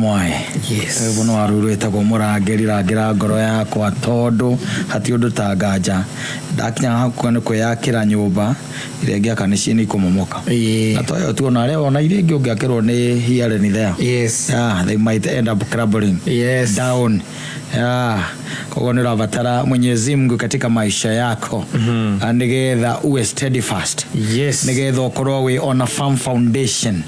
Mwae. Yes. Rwĩmbo nĩ wa rũu rwĩtagwo mũrangĩri rangĩra ngoro yakwa tondũ hati ũndũ ta nganja ndakinya hakuhĩ nĩ kwĩyakĩra nyũmba ĩrĩa ĩngĩaka nĩ ikũmomoka. Ĩĩ. Na toyo tu ona arĩa ona iria ingĩ ũngĩakĩrwo nĩ here and there. Yes. Yeah, they might end up crumbling Yes. down. Yeah. Koguo nĩ ũrabatara Mwenyezi Mungu katika maisha yako nĩgetha uwe steadfast. Yes. Nĩgetha ũkorwo wĩ on a firm foundation,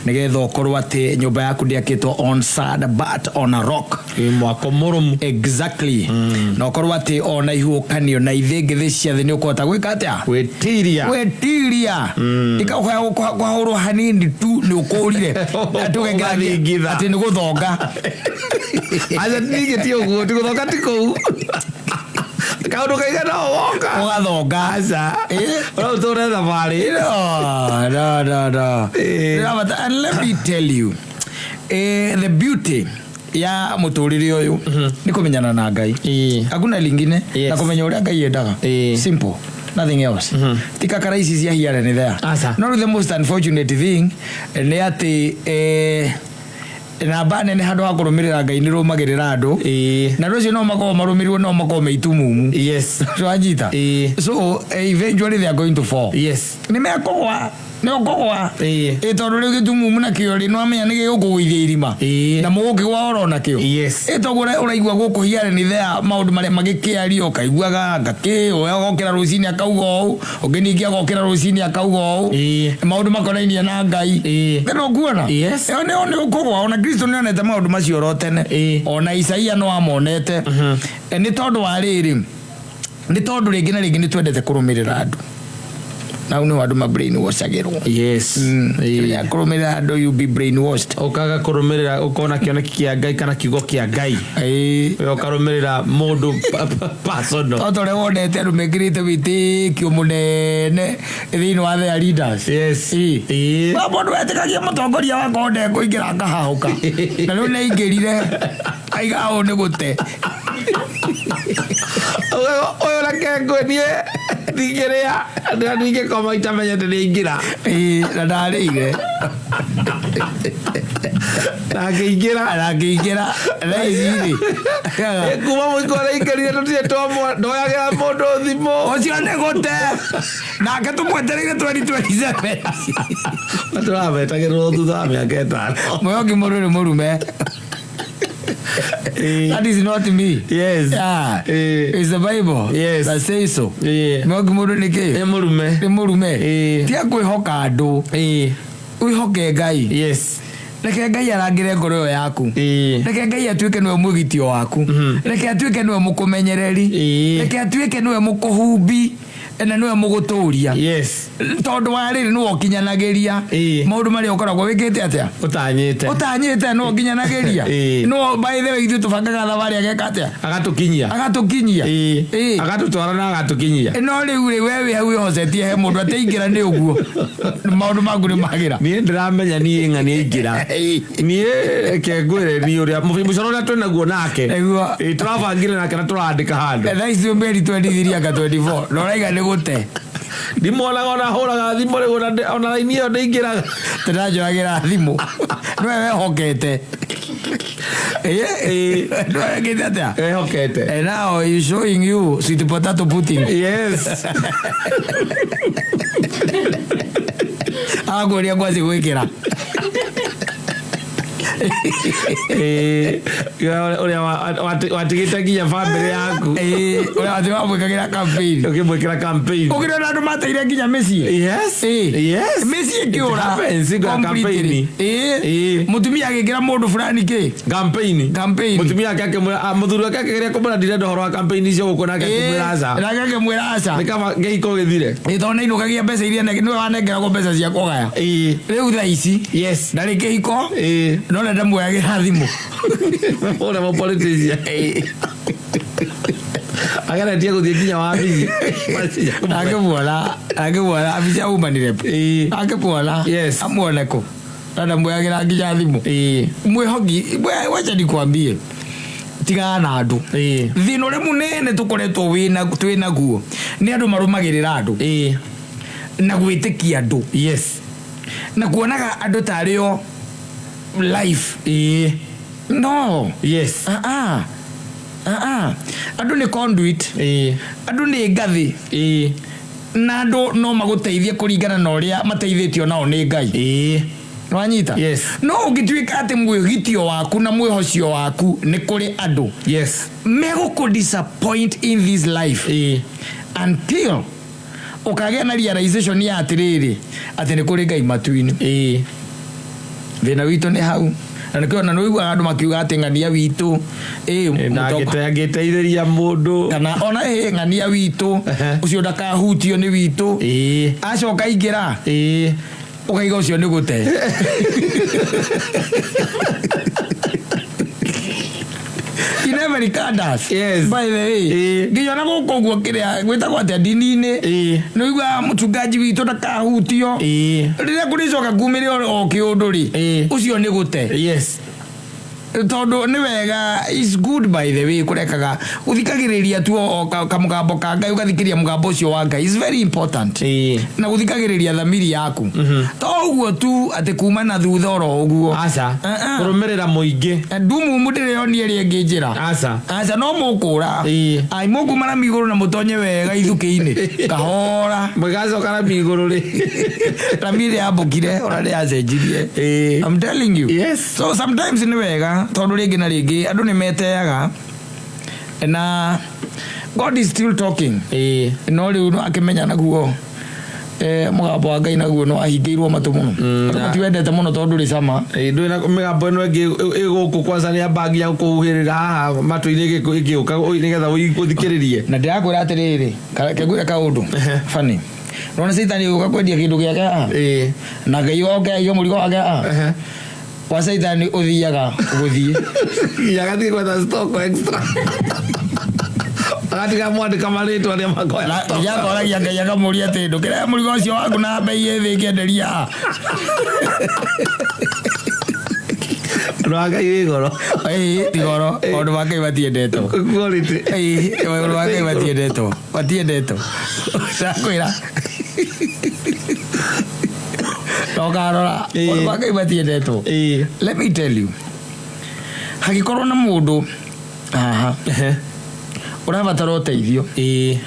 nĩgetha ũkorwo atĩ nyũmba yaku ndĩakĩtwo on sand but on a rock. Wĩ mwako mũrũmu. Exactly. Na ũkorwo atĩ ona ihuũkanio na ithĩngĩthĩ cia thĩ nĩ ũkũhota gwĩka atĩa? Gwĩtiria. Gwĩtiria. Ikahũrwo hanini tu nĩ ũkũrire. Atĩ ũgekĩra Ũgathingitha. atĩ nĩ gũthonga. Aca ningĩ ti ũguo, ti gũthonga ti kũu. Kaũndũ kaigana o woka. Ũgathonga. Aca. Ũrĩa ũtũre thabarĩ. No, no, no, no. And let me tell you, the beauty ya mũtũrĩre ũyũ nĩ kũmenyana na Ngai. Hakuna lingine. Yes. Na kũmenya ũrĩa Ngai endaga. Simple. Nothing else. Ti kakara ici cia here and there. Aca. No the most unfortunate thing nĩ atĩ namba nene handũ ha kũrũmĩrĩra Ngai nĩ rũmagĩrĩra andũ. Na andũ acio no makorwo marũmĩrĩirwo, no makorwo me itumumu. Twanyita. So eventually they are going to fall. Nĩ mekũgwa, nĩ ũkũgwa. Ĩ tondũ rĩu gĩtumumu nakĩo rĩ, nĩwamenya nĩ gĩgũkũgũithia irima. Na mũgũkĩgwa oro nakĩo. Ĩ toguo ũraigua gũkũ here and there maũndũ marĩa magĩkĩario, ũkaiguaga ngakĩ ũyũ agokĩra rũcinĩ akauga ũũ, ũngĩ ningĩ agokĩra rũcinĩ akauga ũũ. Maũndũ makonainie na Ngai. Nĩ ũkuona? Yes. Ĩyo nĩ ũkũgwa. Ona Kristo nĩ onete maũndũ macio oro tene. Ona Isaia no amonete. Nĩ tondũ wa rĩrĩ, nĩ tondũ rĩngĩ na rĩngĩ nĩ twendete kũrũmĩrĩra andũ. Na hau nĩho andũ ma brainwashagĩrwo. Kũrũmĩrĩra andũ, you be brainwashed. Ũkaga kũrũmĩrĩra ũkona kĩoneki kĩa Ngai kana kiugo kĩa Ngai. We ũkarũmĩrĩra mũndũ personal. To ta ũrĩa wonete andũ mekĩrĩte wĩtĩkio mũnene thĩinĩ wa their leaders. Wa mũndũ wetĩkagia mũtongoria wakwa ndekũingĩra ngahahũka. Na rĩu nĩ aingĩrire aiga ũũ nĩ gũte. Ũyũ reke ngwĩrie ndingĩrĩa na ndingĩkoma itamenyete nĩ aingĩra. Ĩĩ, na ndarĩire. Na akĩingĩra. Na akĩingĩra thaa ici rĩ. Kuma mũiko araingĩrire tũtirĩ twamwa ndoyagĩra mũndũ thimũ. Ũcio nĩ gũte. Nake tũmwetereire 2027. Tũrametagĩrĩrwo thutha wa mĩaka 5. Mũyongi mũndũ nĩ mũrume. That is not me. Yes. Yeah. It's the Bible. Yes. That says so. Mũyongi mũndũ nĩ kĩ? Nĩ mũrume. Nĩ mũrume. Tiga kwĩhoka andũ. Wĩhoke Ngai. Reke Ngai arangĩre ngoro ĩyo yaku. Reke Ngai atuĩke nĩwe mwĩgitio waku. Reke atuĩke nĩwe mũkũmenyereri. Reke atuĩke nĩwe mũkũhumbi na nĩwe mũgũtũria. Tondũ wa rĩrĩ, nĩwe ũkinyanagĩria maũndũ marĩa ũkoragwo wĩkĩte atĩa? Ũtanyĩte. Ũtanyĩte, nĩwe ũkinyanagĩria. No by the way, ithuĩ tũbangaga thabarĩ, ageka atĩa? Agatũkinyia. Agatũkinyia. Agatũtwara na agatũkinyia. No rĩu rĩ, we wĩ hau wĩhocetie he mũndũ atĩ aingĩra nĩ ũguo maũndũ maku nĩ magĩra. Niĩ ndĩramenya niĩ ng'a nĩ aingĩra. Niĩ reke ngwĩre niĩ ũrĩa mũcoro ũrĩa twĩnaguo nake. Nĩguo. Tũrabangire nake na tũrandĩka handũ. Thaa ici mĩeri 23 anga 24 na ũraiga nĩ gũte. Ndimonaga ona hũraga thimũ rĩu ona raini ĩyo ndĩingĩraga. Tũranjoyagĩra thimũ nĩwe wehokete. Nĩwe wekĩte atĩa? Wehokete. And now he's showing you sweet potato pudding. Agakuonia ngwacĩ gwĩkĩra. Ĩĩ, ũrĩa watigĩte nginya bamĩrĩ yaku. Ĩĩ, ũrĩa atĩ wamwĩkagĩra campaign. Ũkĩmwĩkĩra campaign. Ũkĩrona andũ mateire nginya mĩciĩ. Mĩciĩ ĩkĩũra. It happens, hingo ya Completely. campaign. Mũtumia agĩkĩra mũndũ fulani kĩ? Campaign. Campaign. Mũtumia ake akĩmwĩra, mũthuri wake akĩgeria kũmwĩra ndirenda ũhoro wa campaign icio gũkũ, nake akĩmwĩra aca. Nake akĩmwĩra aca. Nĩ kaba kĩhiko gĩthire. Ĩ, tondũ nĩainũkagia mbeca iria nĩwe wanengeragwo mbeca cia kũgaya. Rĩu thaa ici ndarĩ kĩhiko no nĩ ndamuoyagĩra thimũ. Ũrĩa mũpolitician ageretie gũthiĩ nginya wabici. Akĩmuona, akĩmuona abici aumanire. Akĩmuona. Amuone kũ? Na ndamuoyagĩra nginya thimũ. Mwĩhoki, wacha nikwambie, tigana na andũ. Thĩna ũrĩa mũnene tũkoretwo twĩ naguo nĩ andũ marũmagĩrĩra andũ na gwĩtĩkia andũ na kuonaga andũ tarĩ o life. No. Yes. Ah, ah. Ah, ah. Andũ nĩ conduit. Andũ nĩ ngathĩ. Na andũ no magũteithie kũringana na ũrĩa mateithĩtio nao nĩ Ngai. Nĩwanyita? Yes. No ũngĩtuĩka atĩ mwĩgitio waku na mwĩhocio waku nĩ kũrĩ andũ, Yes. megũkũ disappoint in this life until ũkagĩa na realization ya atĩrĩrĩ, atĩ nĩ kũrĩ Ngai matu-inĩ. Thĩna witũ nĩ hau, na nĩkĩo na nĩũiguaga andũ makiuga atĩ ng'ania witũ Na angĩteithĩria mũndũ. Kana ona ng'ania witũ ũcio ndakahutio nĩ witũ. Acoka aingĩra, ũkaiga ũcio nĩ gũte. In every cadence. Yes. By the way, nginya ona gũkũ ũguo kĩrĩa gwĩtagwo atĩa ndini-inĩ, nĩ ũiguaga mũchungaji witũ ndakahutio. Rĩrĩa kũrĩcoka kumĩre o kĩũndũ rĩ, ũcio nĩ gũte. Yes. Tondũ nĩ wega, is good by the way, kũrekaga gũthikagĩrĩria tu o kamũgambo ka Ngai, ũgathikĩrĩria mũgambo ũcio wa Ngai is very important. Na gũthikagĩrĩria thamiri yaku, to ũguo tu atĩ kuma na thutha oro ũguo. Aca. Ah, ah. Kũrũmĩrĩra mũingĩ. Ndumumu ndĩrĩonie rĩngĩ njĩra. Aca. Aca, no mũkũra. Ai, mũkuma na migũrũ na mũtonye wega ithukĩ-inĩ kahora. Mũgacoka rami igũrũ rĩ. Rami ĩrĩa yambũkire ona nĩ yacenjirie. I'm telling you. Yes. So sometimes nĩ wega, tondũ rĩngĩ na rĩngĩ andũ nĩ meteaga na God is still talking. No rĩu no akĩmenya naguo mũgambo wa Ngai naguo no ahingĩirwo matũ mũno. Andũ matiwendete mũno tondũ rĩ cama. Ndũĩ na mĩgambo ĩno ĩngĩ ĩgũkũ kwanza nĩ amba nginya gũkũhuhĩrĩra haha matũ-inĩ ĩgĩũka nĩgetha ũthikĩrĩrie. Na ndĩrakwĩra atĩrĩrĩ, kengwĩre kaũndũ funny. Nona Caitani ũka kwendia kĩndũ gĩake haha, na Ngai oke aige mũrigo wake haha. Kwa Caitani ũthiaga gũthiĩ. Nginya agathiĩ gwetha stock extra. Agatiga mwandĩka marĩtwa arĩa makoya stock. Nginya akoragia Ngai akamũria atĩ ndũkĩrehe mũrigo ũcio waku na mbei ĩ thĩ ngĩenderia haha. Ũndũ wa Ngai wĩ goro. Ĩĩ, ti goro, maũndũ ma Ngai matiendetwo. Quality. Ĩĩ, maũndũ ma Ngai matiendetwo, matiendetwo, ndakwĩra. Nokarora, maũndũ ma Ngai matiendetwo. Let me tell you, hangĩkorwo na mũndũ haha ũrabatara ũteithio, he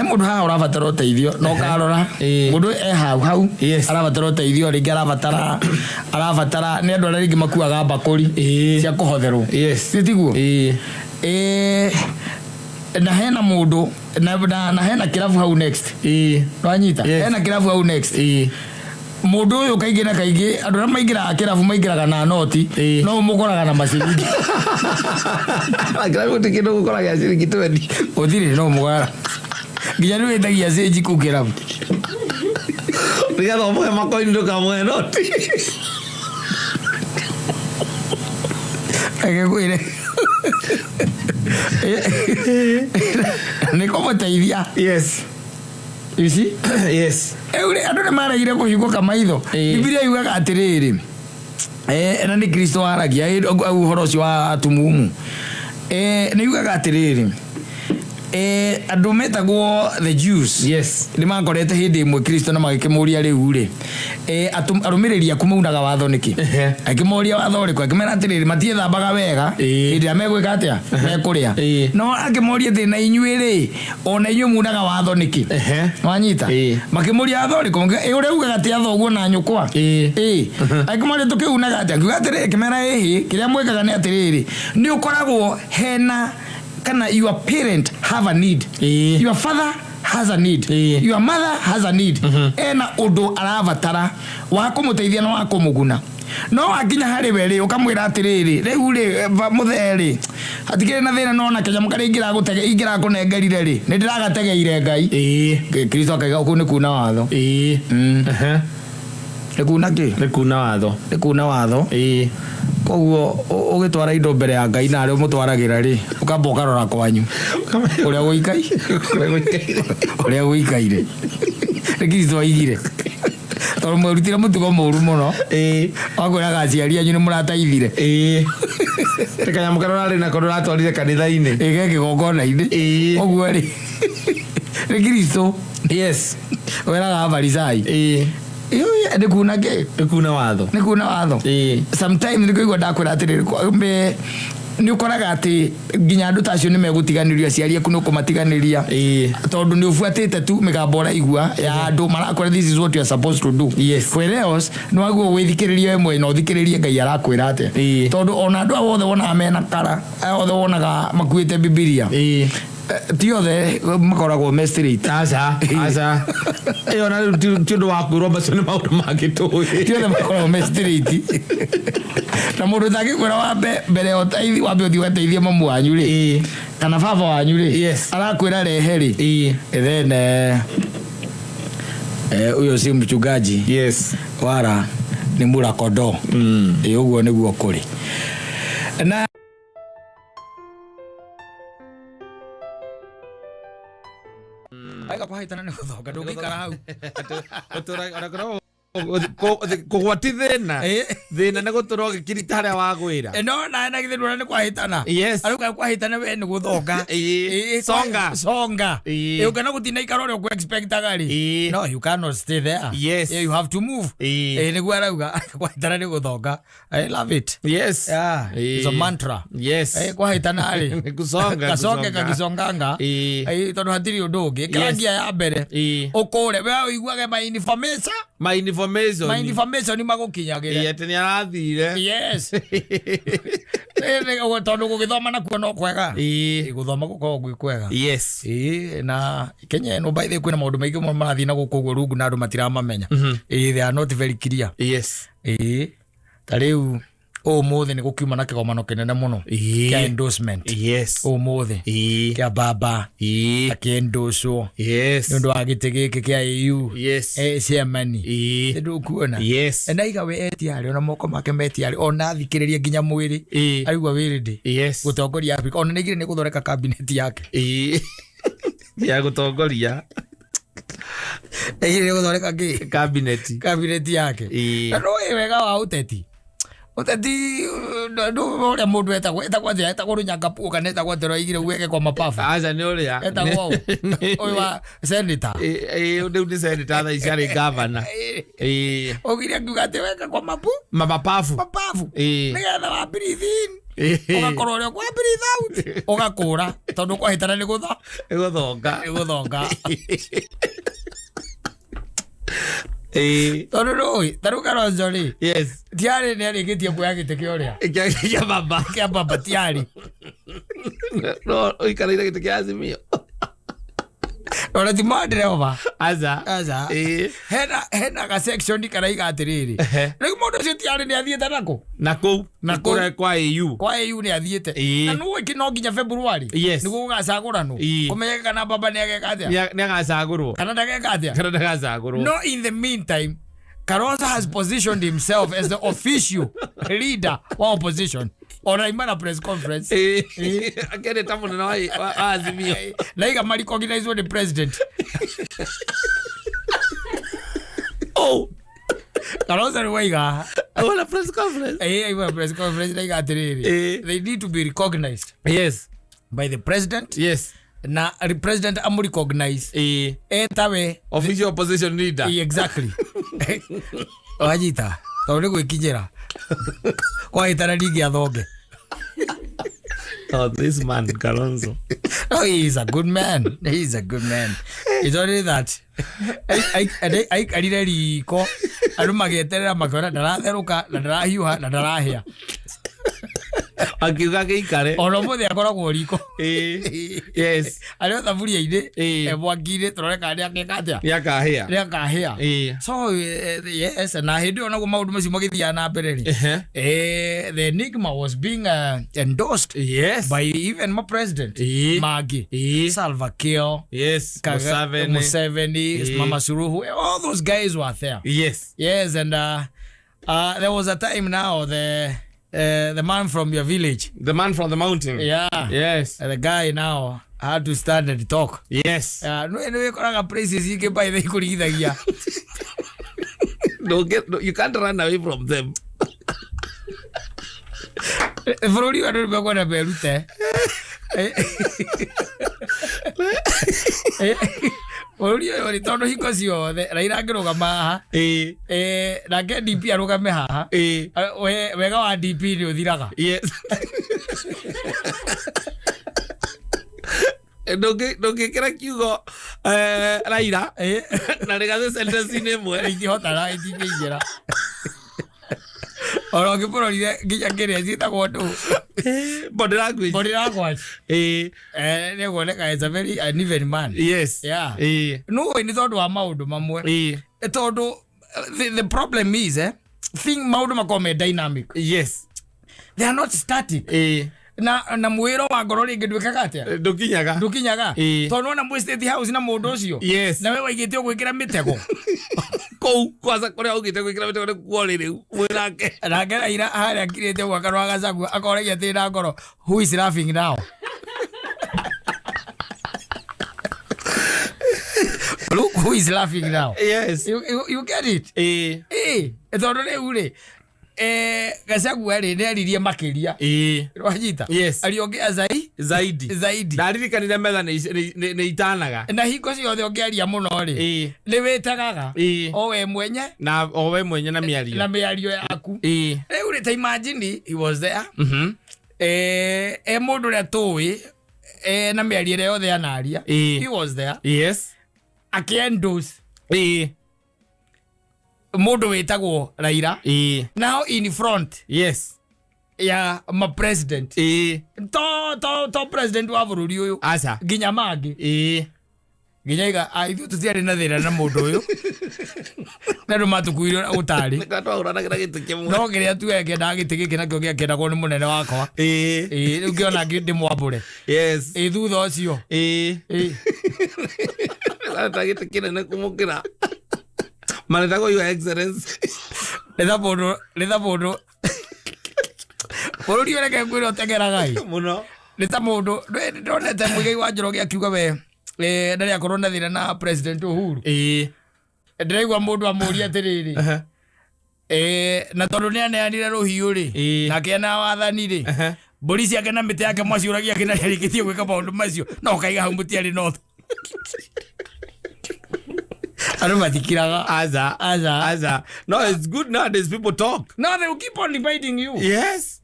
mũndũ haha ũrabatara ũteithio na ũkarora mũndũ e hau hau, arabatara ũteithio, rĩngĩ arabatara nĩ andũ arĩa rĩngĩ makuaga mbakũri cia kũhotherwo. Nĩ tiguo? Na hena mũndũ na hena kĩrabu hau next. Nwanyita? Yes. Hena kĩrabu hau next. Mũndũ ũyũ kaingĩ na kaingĩ andũ arĩa maingĩraga kĩrabu maingĩraga na noti, no ũmũkoraga na maciringi. Kĩrabu gũtirĩ kĩndũ gũkora gĩa ciringi 20. Gũtirĩ, no ũmũkoraga nginya nĩ wĩtagia cĩnji kũu kĩrabu. Nĩgetha ũmũhe makoini ndũkamũhe noti. Reke ngwĩre, nĩ kũmũteithia. You see? Yes. Rĩu rĩ, andũ nĩ maregire kũhingũka maitho. Bibilia yugaga atĩrĩrĩ, na nĩ Kristo waragia, ũhoro ũcio wa atumumu. Nĩ yugaga atĩrĩrĩ, andũ metagwo the Jews nĩ makorete hĩndĩ ĩmwe Kristo na magĩkĩmũria, rĩu rĩ, arũmĩrĩri aku maunaga watho nĩkĩ? Akĩmoria watho ũrĩkũ? Akĩmera atĩrĩrĩ, matiĩthambaga wega hĩndĩ ĩrĩa megwĩka atĩa, mekũrĩa. No akĩmoria atĩ na inyuĩ rĩ, ona inyuĩ munaga watho nĩkĩ? Wanyita? Makĩmũria watho ũrĩkũ? Ũrĩa ugaga atĩ athoguo na nyũkwa. Akĩmoria tũkĩunaga atĩa? Akiuga atĩrĩrĩ, akĩmera ĩhĩ, kĩrĩa mwĩkaga nĩ atĩrĩrĩ, nĩ ũkoragwo hena kana your parent have a need. Your father has a need. Your mother has a need. Ena ũndũ arabatara wa kũmũteithia na wa kũmũguna. No wakinya harĩ we rĩ, ũkamwĩra atĩrĩrĩ, rĩu rĩ, mũthee rĩ, hatikĩrĩ na thĩna, no na kanyamũ karĩa ingĩrakũnengerire rĩ, nĩ ndĩragategeire Ngai. Kristo akaiga kũu nĩ kuna watho. Nĩ kuna kĩ? Nĩ kuna watho. Nĩ kuna watho. Koguo ũgĩtwara indo mbere ya Ngai na arĩa ũmũtwaragĩra rĩ, ũkamba ũkarora kwanyu ũrĩa gũikaire, ũrĩa gũikaire. Nĩ Kristo aigire tondũ mwerutire mũtugo mũru mũno wakwĩraga aciari anyu nĩ mũrataithire. Nĩ kanyamũ karĩa ũrarĩ nako ndũratwarire kanitha-inĩ. Ĩge kĩgongona-inĩ. Ũguo rĩ, nĩ Kristo weraga Afarisai. Nĩ kuna kĩ? Nĩ kuna watho. Nĩ kuna watho. Ĩĩ. Sometimes nĩ kũigua ndakwĩra atĩrĩrĩ, nĩ ũkoraga atĩ nginya andũ ta acio nĩ megũtiganĩrio, aciari aku nĩ ũkũmatiganĩria, tondũ nĩ ũbuatĩte tu mĩgambo ũraigua ya andũ marakwĩra this is what you are supposed to do. Whereas nĩ wagwo wĩthikĩrĩrie we mwene na ũthikĩrĩrie Ngai arakwĩra atĩa. Tondũ ona andũ aya othe wonaga mena kara, aya othe wonaga makuĩte Bibilia, ti othe makoragwo me straight. Aca, aca, ĩyo na rĩu ti ũndũ wa kwĩrwo, macio nĩ maũndũ mangĩ tũĩ. Ti othe makoragwo me straight, na mũndũ ũtangĩkwĩra wambe mbere ya ũtaithi wambe ũthiĩ ũgateithie mamu wanyu rĩ, kana baba wanyu rĩ, arakwĩra rehe rĩ, then huyo si mchungaji wala ni mura kondoo. Ĩ, ũguo nĩguo kũrĩ na aiga kwahĩtana nĩ gũthonga, ndũngĩikara hau. Kũgwa ti thĩna. Thĩna nĩ gũtũra ũgĩkirita harĩa wagwĩra. No na githĩ ndũrona nĩ kwahĩtana? Yes. Arauga kwahĩtana we nĩ gũthonga. Songa. Songa. Ũngĩona gũtina ikara ũrĩa ũkũ-expectaga rĩ, no, you cannot stay there. You have to move. Nĩguo arauga kwahĩtana nĩ gũthonga. I love it. Yeah, it's a mantra. Kwahĩtana rĩ, Nĩ kusonga, kasonge kusonga. Kagisonganga. Tondũ hatirĩ ũndũ ũngĩ. Ĩkĩra ngia ya mbere, ũkũre we ũiguage my information, my information, my information magũkinyagĩre. Atĩ nĩ arathire. Yes. Tondũ gũgĩthoma nakuo no kwega. Gũthoma gũkoragwo gwĩ kwega. Na Kenya ĩno, by the way, kwĩna maũndũ maingĩ mũno marathiĩ na gũkũ ũguo rungu na andũ matiramamenya. They are not very clear. Ta rĩu ũmũthĩ nĩ gũkiuma na kĩgomano kĩnene mũno kĩa endorsement. Ũmũthĩ kĩa baba akĩendocwo nĩ ũndũ wa gĩtĩ gĩkĩ kĩa AU chairman. Nĩ ndũkuona? Na iga we etiarĩ ona moko make metiarĩ ona athikĩrĩrie nginya mwĩrĩ, aigua wĩ ready gũtongoria Africa. Ona nĩigire nĩ gũthondeka cabinet yake. Ya gũtongoria. Nĩigire nĩ gũthondeka kĩ? Cabinet. Cabinet yake. Na nĩũĩ wega wa ũteti, ũteti ũrĩa mũndũ etagwo atĩa, etagwo Rũnyangapuo kana etagwo atĩa, ũraigire weke kwa mapafu? Aca, nĩ ũrĩa. Etagwo ũ ũyũ wa senator? Rĩu nĩ senator, thaa ici arĩ governor. Augire akiuga atĩ weke kwa mapu Mapafu. Mapafu, nĩgetha wa breathe in ũgakorwo ũrĩa kwa breathe out ũgakũra, tondũ kwahĩtana nĩ gũtho Nĩ gũthonga. Nĩ gũthonga. Tondũ ndũĩ ta rĩu Kalonzo rĩ, tiarĩ nĩ arĩkĩtie kuoya gĩtĩ kĩa ũrĩa Kĩa baba. Kĩa baba tiarĩ. No ũikarĩire gĩtĩ kĩa Azimio. Ona ti mandereba. Aca. Aca. Hena ga section karaiga atĩrĩrĩ, rĩu mũndũ ũcio tiarĩ nĩ athiĩte nakũ? Na kũu. Na kũu. Kũrĩa kwa AU. Kwa AU nĩ athiĩte. Na nũĩ no nginya February nĩguo gũgacagũranwo, kũmenyeke kana baba nĩ ageka atĩa. Nĩ agacagũrwo. Kana ndageka atĩa. Kana ndagacagũrwo. No, in the meantime, Kalonzo has positioned himself as the official leader wa opposition. Ona ima na press conference. Akendeta mũnene wa Azimio. Na iga marecognizwo the president. Oh. Kalonzo nĩ waiga. Ona press conference. Ima press conference na iga atĩrĩrĩ, they need to be recognized by the president, na president amu-recognize etawe official opposition leader. Exactly. Wanyita, tondũ nĩ gwĩkinyĩra kwahĩtana ningĩ athonge. Oh, this man Kalonzo. Oh, he is a good man. He is a good man. It's only that aikarire riko andũ magĩeterera makĩona ndaratherũka na ndarahiũha na ndarahĩa. Akiuga gĩikare. Ona ũmũthĩ akoragwo riko. Arĩ o thaburia-inĩ, e mwaki-inĩ, tũrore kana nĩ ageka atĩa. Nĩ akahĩa. Nĩ akahĩa. So yes, na hĩndĩ ĩyo naguo maũndũ macio magĩthiaga na mbere rĩ, the enigma was being endorsed by even my president mangĩ, Salva Kiir, Museveni. Museveni, Mama Suluhu, all those guys were there. Yes, and there was a time now the man from your village, The man from the mountain. The guy now had to stand and talk. No, nĩ wĩkoraga places ingĩ by the ikũrigithagia. No, no, you can't run away from them. Bũrũri wa andũ nĩ mekwenda merute. Bũrũri ũyũ rĩ, tondũ hingo ciothe Raila angĩrũgama haha, nake DP arũgame haha, wega wa DP nĩ ũthiraga. Yes. Ndũngĩkĩra kiugo Raila na rĩgathiĩ sentence-inĩ ĩmwe. Ingĩhotana itingĩingĩra ona ũngĩbũrorire nginya kĩrĩa ciĩtagwo ndũ. Body language. Body language. Nĩ kuoneka is a very uneven man. Yeah. No nĩ tondũ wa maũndũ mamwe. Tondũ the problem is thing maũndũ makoragwo me dynamic. They are not static. Na mwĩro wa ngoro rĩngĩ ndwĩkaga atĩa? Ndũkinyaga. Ndũkinyaga. Tondũ wona mwĩ State House na mũndũ ũcio. Na we waigĩte ũgwĩkĩra mĩtego. Kũu kwanza kũrĩa augĩte gwĩkĩra mĩtego nĩ kuo rĩ rĩu mwĩ nake. Nake Raila harĩa akirĩte ũguo akanwa Gachagua akoragia atĩrĩ na ngoro, who is laughing now? Look who is laughing now. You get it? Tondũ rĩu rĩ, Gachagua rĩ, nĩaririe makĩria. Wanyita? Yes. Aliongea zaidi. Zaidi. Ndaririkanire metha nĩ itanaga. Na hingo ciothe ũngĩaria mũno rĩ, nĩ wĩtegaga. O we mwenye. Na o we mwenye na mĩario. Na mĩario yaku. Rĩu rĩ, ta imagine he was there. E mũndũ ũrĩa tũĩ, na mĩario ĩrĩa yothe anaria. He was there. Akĩ-endorse. Mũndũ wĩtagwo Raila. Now in front. Ya ma president. To president wa bũrũri ũyũ. Aca. Nginya mangĩ. Nginya iga, ithuĩ tũtiarĩ na thĩna na mũndũ ũyũ. Na andũ matũkuire ũtarĩ. Nĩkĩo twahũranagĩra gĩtĩ kĩmwe. No kĩrĩa tu ekĩendaga gĩtĩ gĩkĩ nakĩo gĩakĩendagwo nĩ mũnene wakwa. Rĩu ngĩona ndĩmwambũre. Thutha ũcio. Areta gĩtĩ kĩnene kũmũkĩra. Maretagwo Your Excellency. Nĩ ta mũndũ, nĩ ta mũndũ. Bũrũri ũyũ reke ngwĩre ũteng'eraga ĩ. Mũno. Nĩ ta mũndũ, ndonete Muigai wa Njoroge akiuga we, ndarĩ akorwo na thĩna na President Uhuru. Ndĩraigua mũndũ amũria atĩrĩrĩ. Na tondũ nĩ aneanire rũhiũ rĩ, na akĩana wathani rĩ, mbũri ciake na mĩtĩ yake mwaciũragia kĩna nĩarĩkĩtie gwĩka maũndũ macio, no ũkaiga hau mũtiarĩ na ũthũ. Andũ matikiraga. Aza. Aza. Aza. No, it's good nowadays people talk. No, they will keep on dividing you. Yes.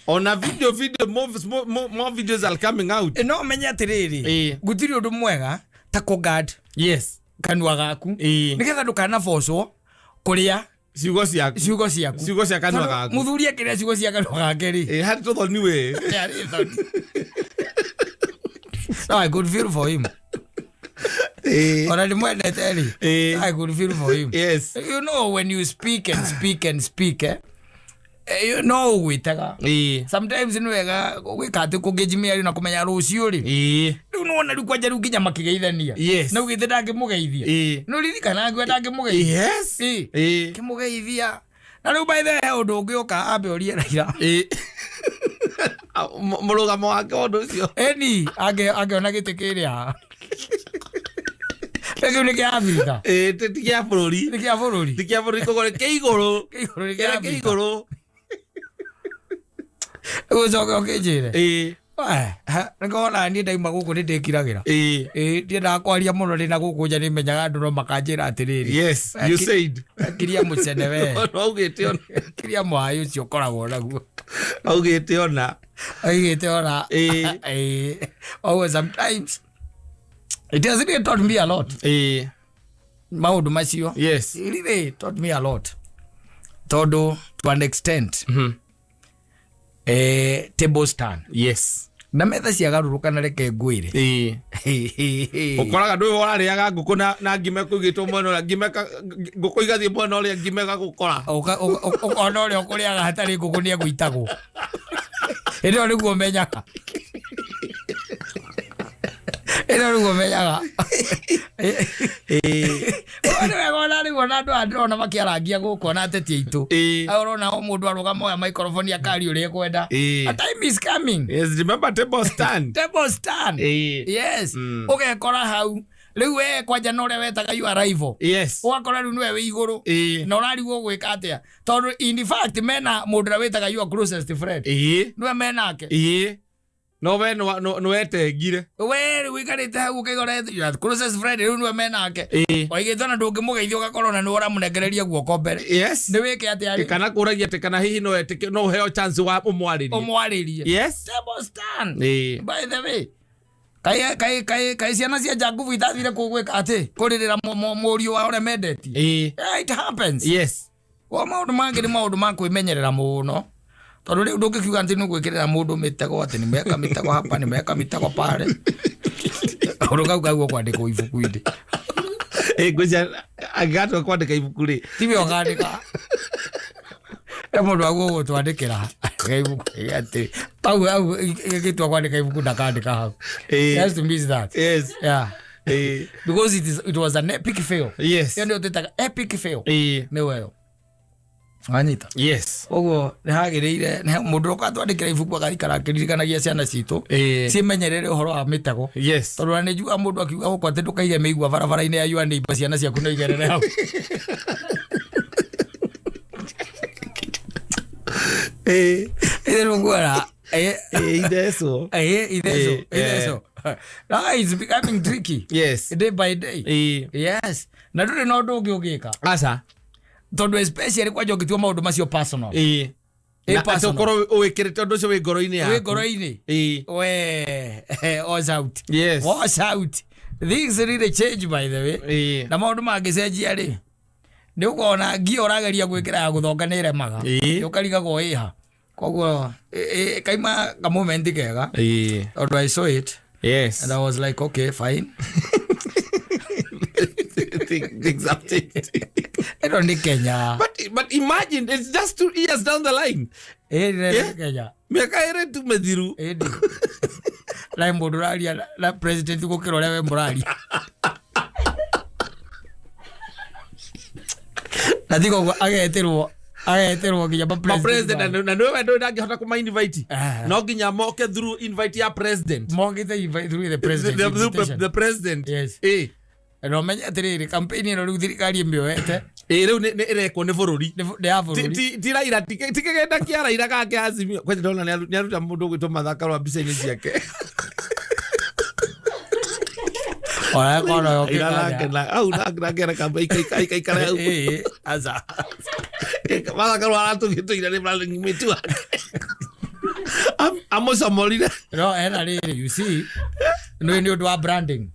On a video, video, more, more, more, more videos are coming out. No, menya atĩrĩrĩ. Gũtirĩ ũndũ mwega ta kũ guard kanua gaku. Nĩgetha ndũkanabocwo kũrĩa Ciugo ciaku. Ciugo ciaku. Ciugo cia kanua Tondũ gaku. Mũthuri akĩrĩa ciugo cia kanua gake rĩ. Harĩ tũthoni we. Harĩ thoni. No, I could feel for him. Ona ndĩmwendete rĩ. I could feel for him. You know when you speak and speak and speak, you know ũgwĩtega. Sometimes nĩ wega gwĩka atĩ kũngĩnji mĩario na kũmenya rũciũ rĩ. Rĩu nĩwona rĩu kwanja rĩu nginya makĩgeithania. Na ugĩte ndangĩmũgeithia. Nĩ ũririkana nguo ndangĩmũgeithia. Kĩmũgeithia. Na rĩu by the way, he ũndũ ũngĩ ũka ambe ũrie Raila. Mũrũgamo wake ũndũ ũcio. Eni, angĩona gĩtĩ kĩrĩa. Kĩu nĩ kĩa Afrika. Ti kĩa bũrũri. Nĩ kĩa bũrũri. Ti kĩa bũrũri, koguo nĩ kĩa igũrũ. Kĩa igũrũ nĩ kĩa Kĩrĩa kĩa Afrika. igũrũ. Ũcoke ũkĩnjĩre. Nĩngona niĩ ndauma gũkũ nĩ ndĩkiragĩra. Ndiendaga kwaria mũno ndĩ na gũkũ nja, nĩmenyaga andũ no makanjĩra atĩrĩrĩ. Yes, you said. Kiria mũcene we. No augĩte ona. Kiria mwaĩ ũcio ũkoragwo naguo. Augĩte ona. Augĩte ona. Oh, sometimes it has really taught me a lot. Maũndũ macio. It really taught me a lot. Tondũ to an extent. Table stand. Na metha ciagarũrũka na reke ngwĩre. Ũkoraga ndũĩ ũrarĩaga ngũkũ na ngima ĩkũigĩtwo mwena ũrĩa, ngima ngũkũ igathiĩ mwena ũrĩa, ngima ĩgagũkora. Ũkona ũrĩa ũkũrĩaga hatarĩ ngũkũ nĩ egũitagwo. Hĩndĩ ĩyo nĩguo ũmenyaga. Hĩndĩ ĩyo nĩguo ũmenyaga. Nĩ wega ona rĩu ona andũ aya ndĩrona makĩarangia gũkũ ona ateti aitũ. Aya ũrona o mũndũ arũgama oya microphone akaria ũrĩa ekwenda. A time is coming. Yes, remember table stand. Table stand. Yes. Ũgekora hau. Rĩu we kwanja na ũrĩa wetaga your rival. Ũgakora rĩu nĩwe wĩ igũrũ. Na ũrarigwo gwĩka atĩa. Tondũ in fact mena mũndũ ũrĩa wĩtaga your closest friend. Nĩwe menake. No we nĩ wetengire. We rĩu ũikarĩte hau ũkaigora your closest friend rĩu nĩwe menake. Oigĩte ona ndũngĩmũgeithia ũgakorwo na nĩwe ũramũnengereria guoko mbere. Nĩ wĩke atĩa rĩ? Kana kũragia atĩ kana hihi no etĩke no ũheo chance wa ũmwarĩrie. Ũmwarĩrie. Tables turn. By the way, kai kai kai kai ciana cia Jakubu itathire kũ gwĩka atĩ kũrĩrĩra mũriũ wa ũrĩa mendetie. Yeah, it happens. Kwa maũndũ mangĩ nĩ maũndũ ma kwĩmenyerera mũno, tondũ rĩu ndũngĩkiuga atĩ nĩ gwĩkĩrĩra mũndũ mĩtego, atĩ nimeweka mĩtego hapa, nimeweka mĩtego pale. Kaũndũ kau kaguo kwandĩkwo ibuku-inĩ. Ngwĩciria angĩgatua kwandĩka ibuku rĩ, tiwe ũkandĩka, e mũndũ aguo gũtwandĩkĩra ibuku atĩ hau hau gĩtua kwandĩka ibuku ndakandĩka hau. He has to miss that. Yeah. Because it was an epic fail. Ĩyo nĩyo twĩtaga epic fail. Nĩ weyo wanyita. Koguo nĩ hagĩrĩire mũndũ ũrĩa ũgatwandĩkĩra ibuku agaikara akĩririkanagia ciana citũ ciĩmenyerere ũhoro wa mĩtego. Tondũ ona nĩ njugaga mũndũ akiuga gũkũ atĩ ndũkaige mĩigua barabara-inĩ ya your neighbor, ciana ciaku no igerere hau. Ĩĩ, rĩu nguona, Ithecwo. Ithecwo, ithecwo. Now it's becoming tricky. Day by day. Yes. Na ndũrĩ na ũndũ ũngĩ ũngĩka. Aca. Tondũ especially kwanja ũngĩtua maũndũ macio personal. Na atĩ personal. ũkorwo wĩkĩrĩte ũndũ ũcio wĩ ngoro-inĩ yaku. Wĩ ngoro-inĩ. We, watch out. Watch out. Things really change, by the way. Na maũndũ mangĩcenjia rĩ, nĩ ũkona ngia ũrageria gwĩkĩra ya gũthonga nĩ ĩremaga. Ũkarigagwo ĩha. Koguo kaima ka moment kega. Tondũ I saw it. And I was like, okay, fine. Things have changed. Ĩno nĩ Kenya. But imagine, it's just 2 years down the line. Ĩno nĩ Kenya. Mĩaka ĩrĩ tu mĩthiru. Ĩndĩ. Na mũndũ ũraria na president gũkĩra ũrĩa we mũraria. Na tiga ũguo agetĩrwo nginya ma Ma president na nĩwe ndũĩ ndangĩhota kũma invite. No nginya moke through invite ya president. Mokĩte invite through the president invitation. The president. Yes. Na ũmenye atĩrĩrĩ, campaign ĩno rĩu thirikari ĩmĩoete. Rĩu nĩ ĩrekwo nĩ bũrũri. Nĩ ya bũrũri. Ti Raila, ti kĩgenda kĩa Raila kana kĩa Azimio. Kwanja ndona nĩ aruta mũndũ ũgwĩtwo Martha Karua mbica-inĩ ciake. Ona korwo Raila yokĩte nake au nake na kamba ikaikara hau. Aca. Martha Karua aratũgĩtũire nĩ running mate wake. Amũcomorire. No ena rĩrĩ, you see, nĩ ũndũ wa branding.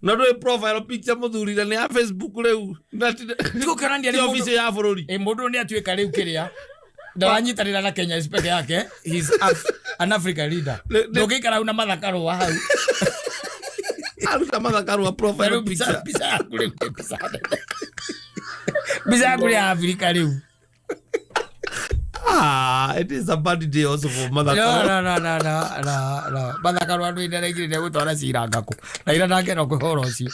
No ndũĩ profile picture mũthurire nĩ ya Facebook rĩu. Na Tigũkĩonania ti nĩ mũndũ- obici ya bũrũri. Mũndũ nĩ atuĩka rĩu kĩrĩa ndawanyitanĩra na Kenya peke yake. He's an African leader. Ndũngĩikara hau na Martha Karua hau. Aruta Martha Karua profile Rĩu picture. mbica yaku rĩu nĩ mbica nene. Mbica yaku nĩ ya Afrika rĩu. It is a bad day also for Martha No, Karua. no, no, no, no, no, no. Martha Karua nĩ nĩaraigire nĩ egũtwara cira ngakũ. Na ira ndakena kwĩhora ũcio.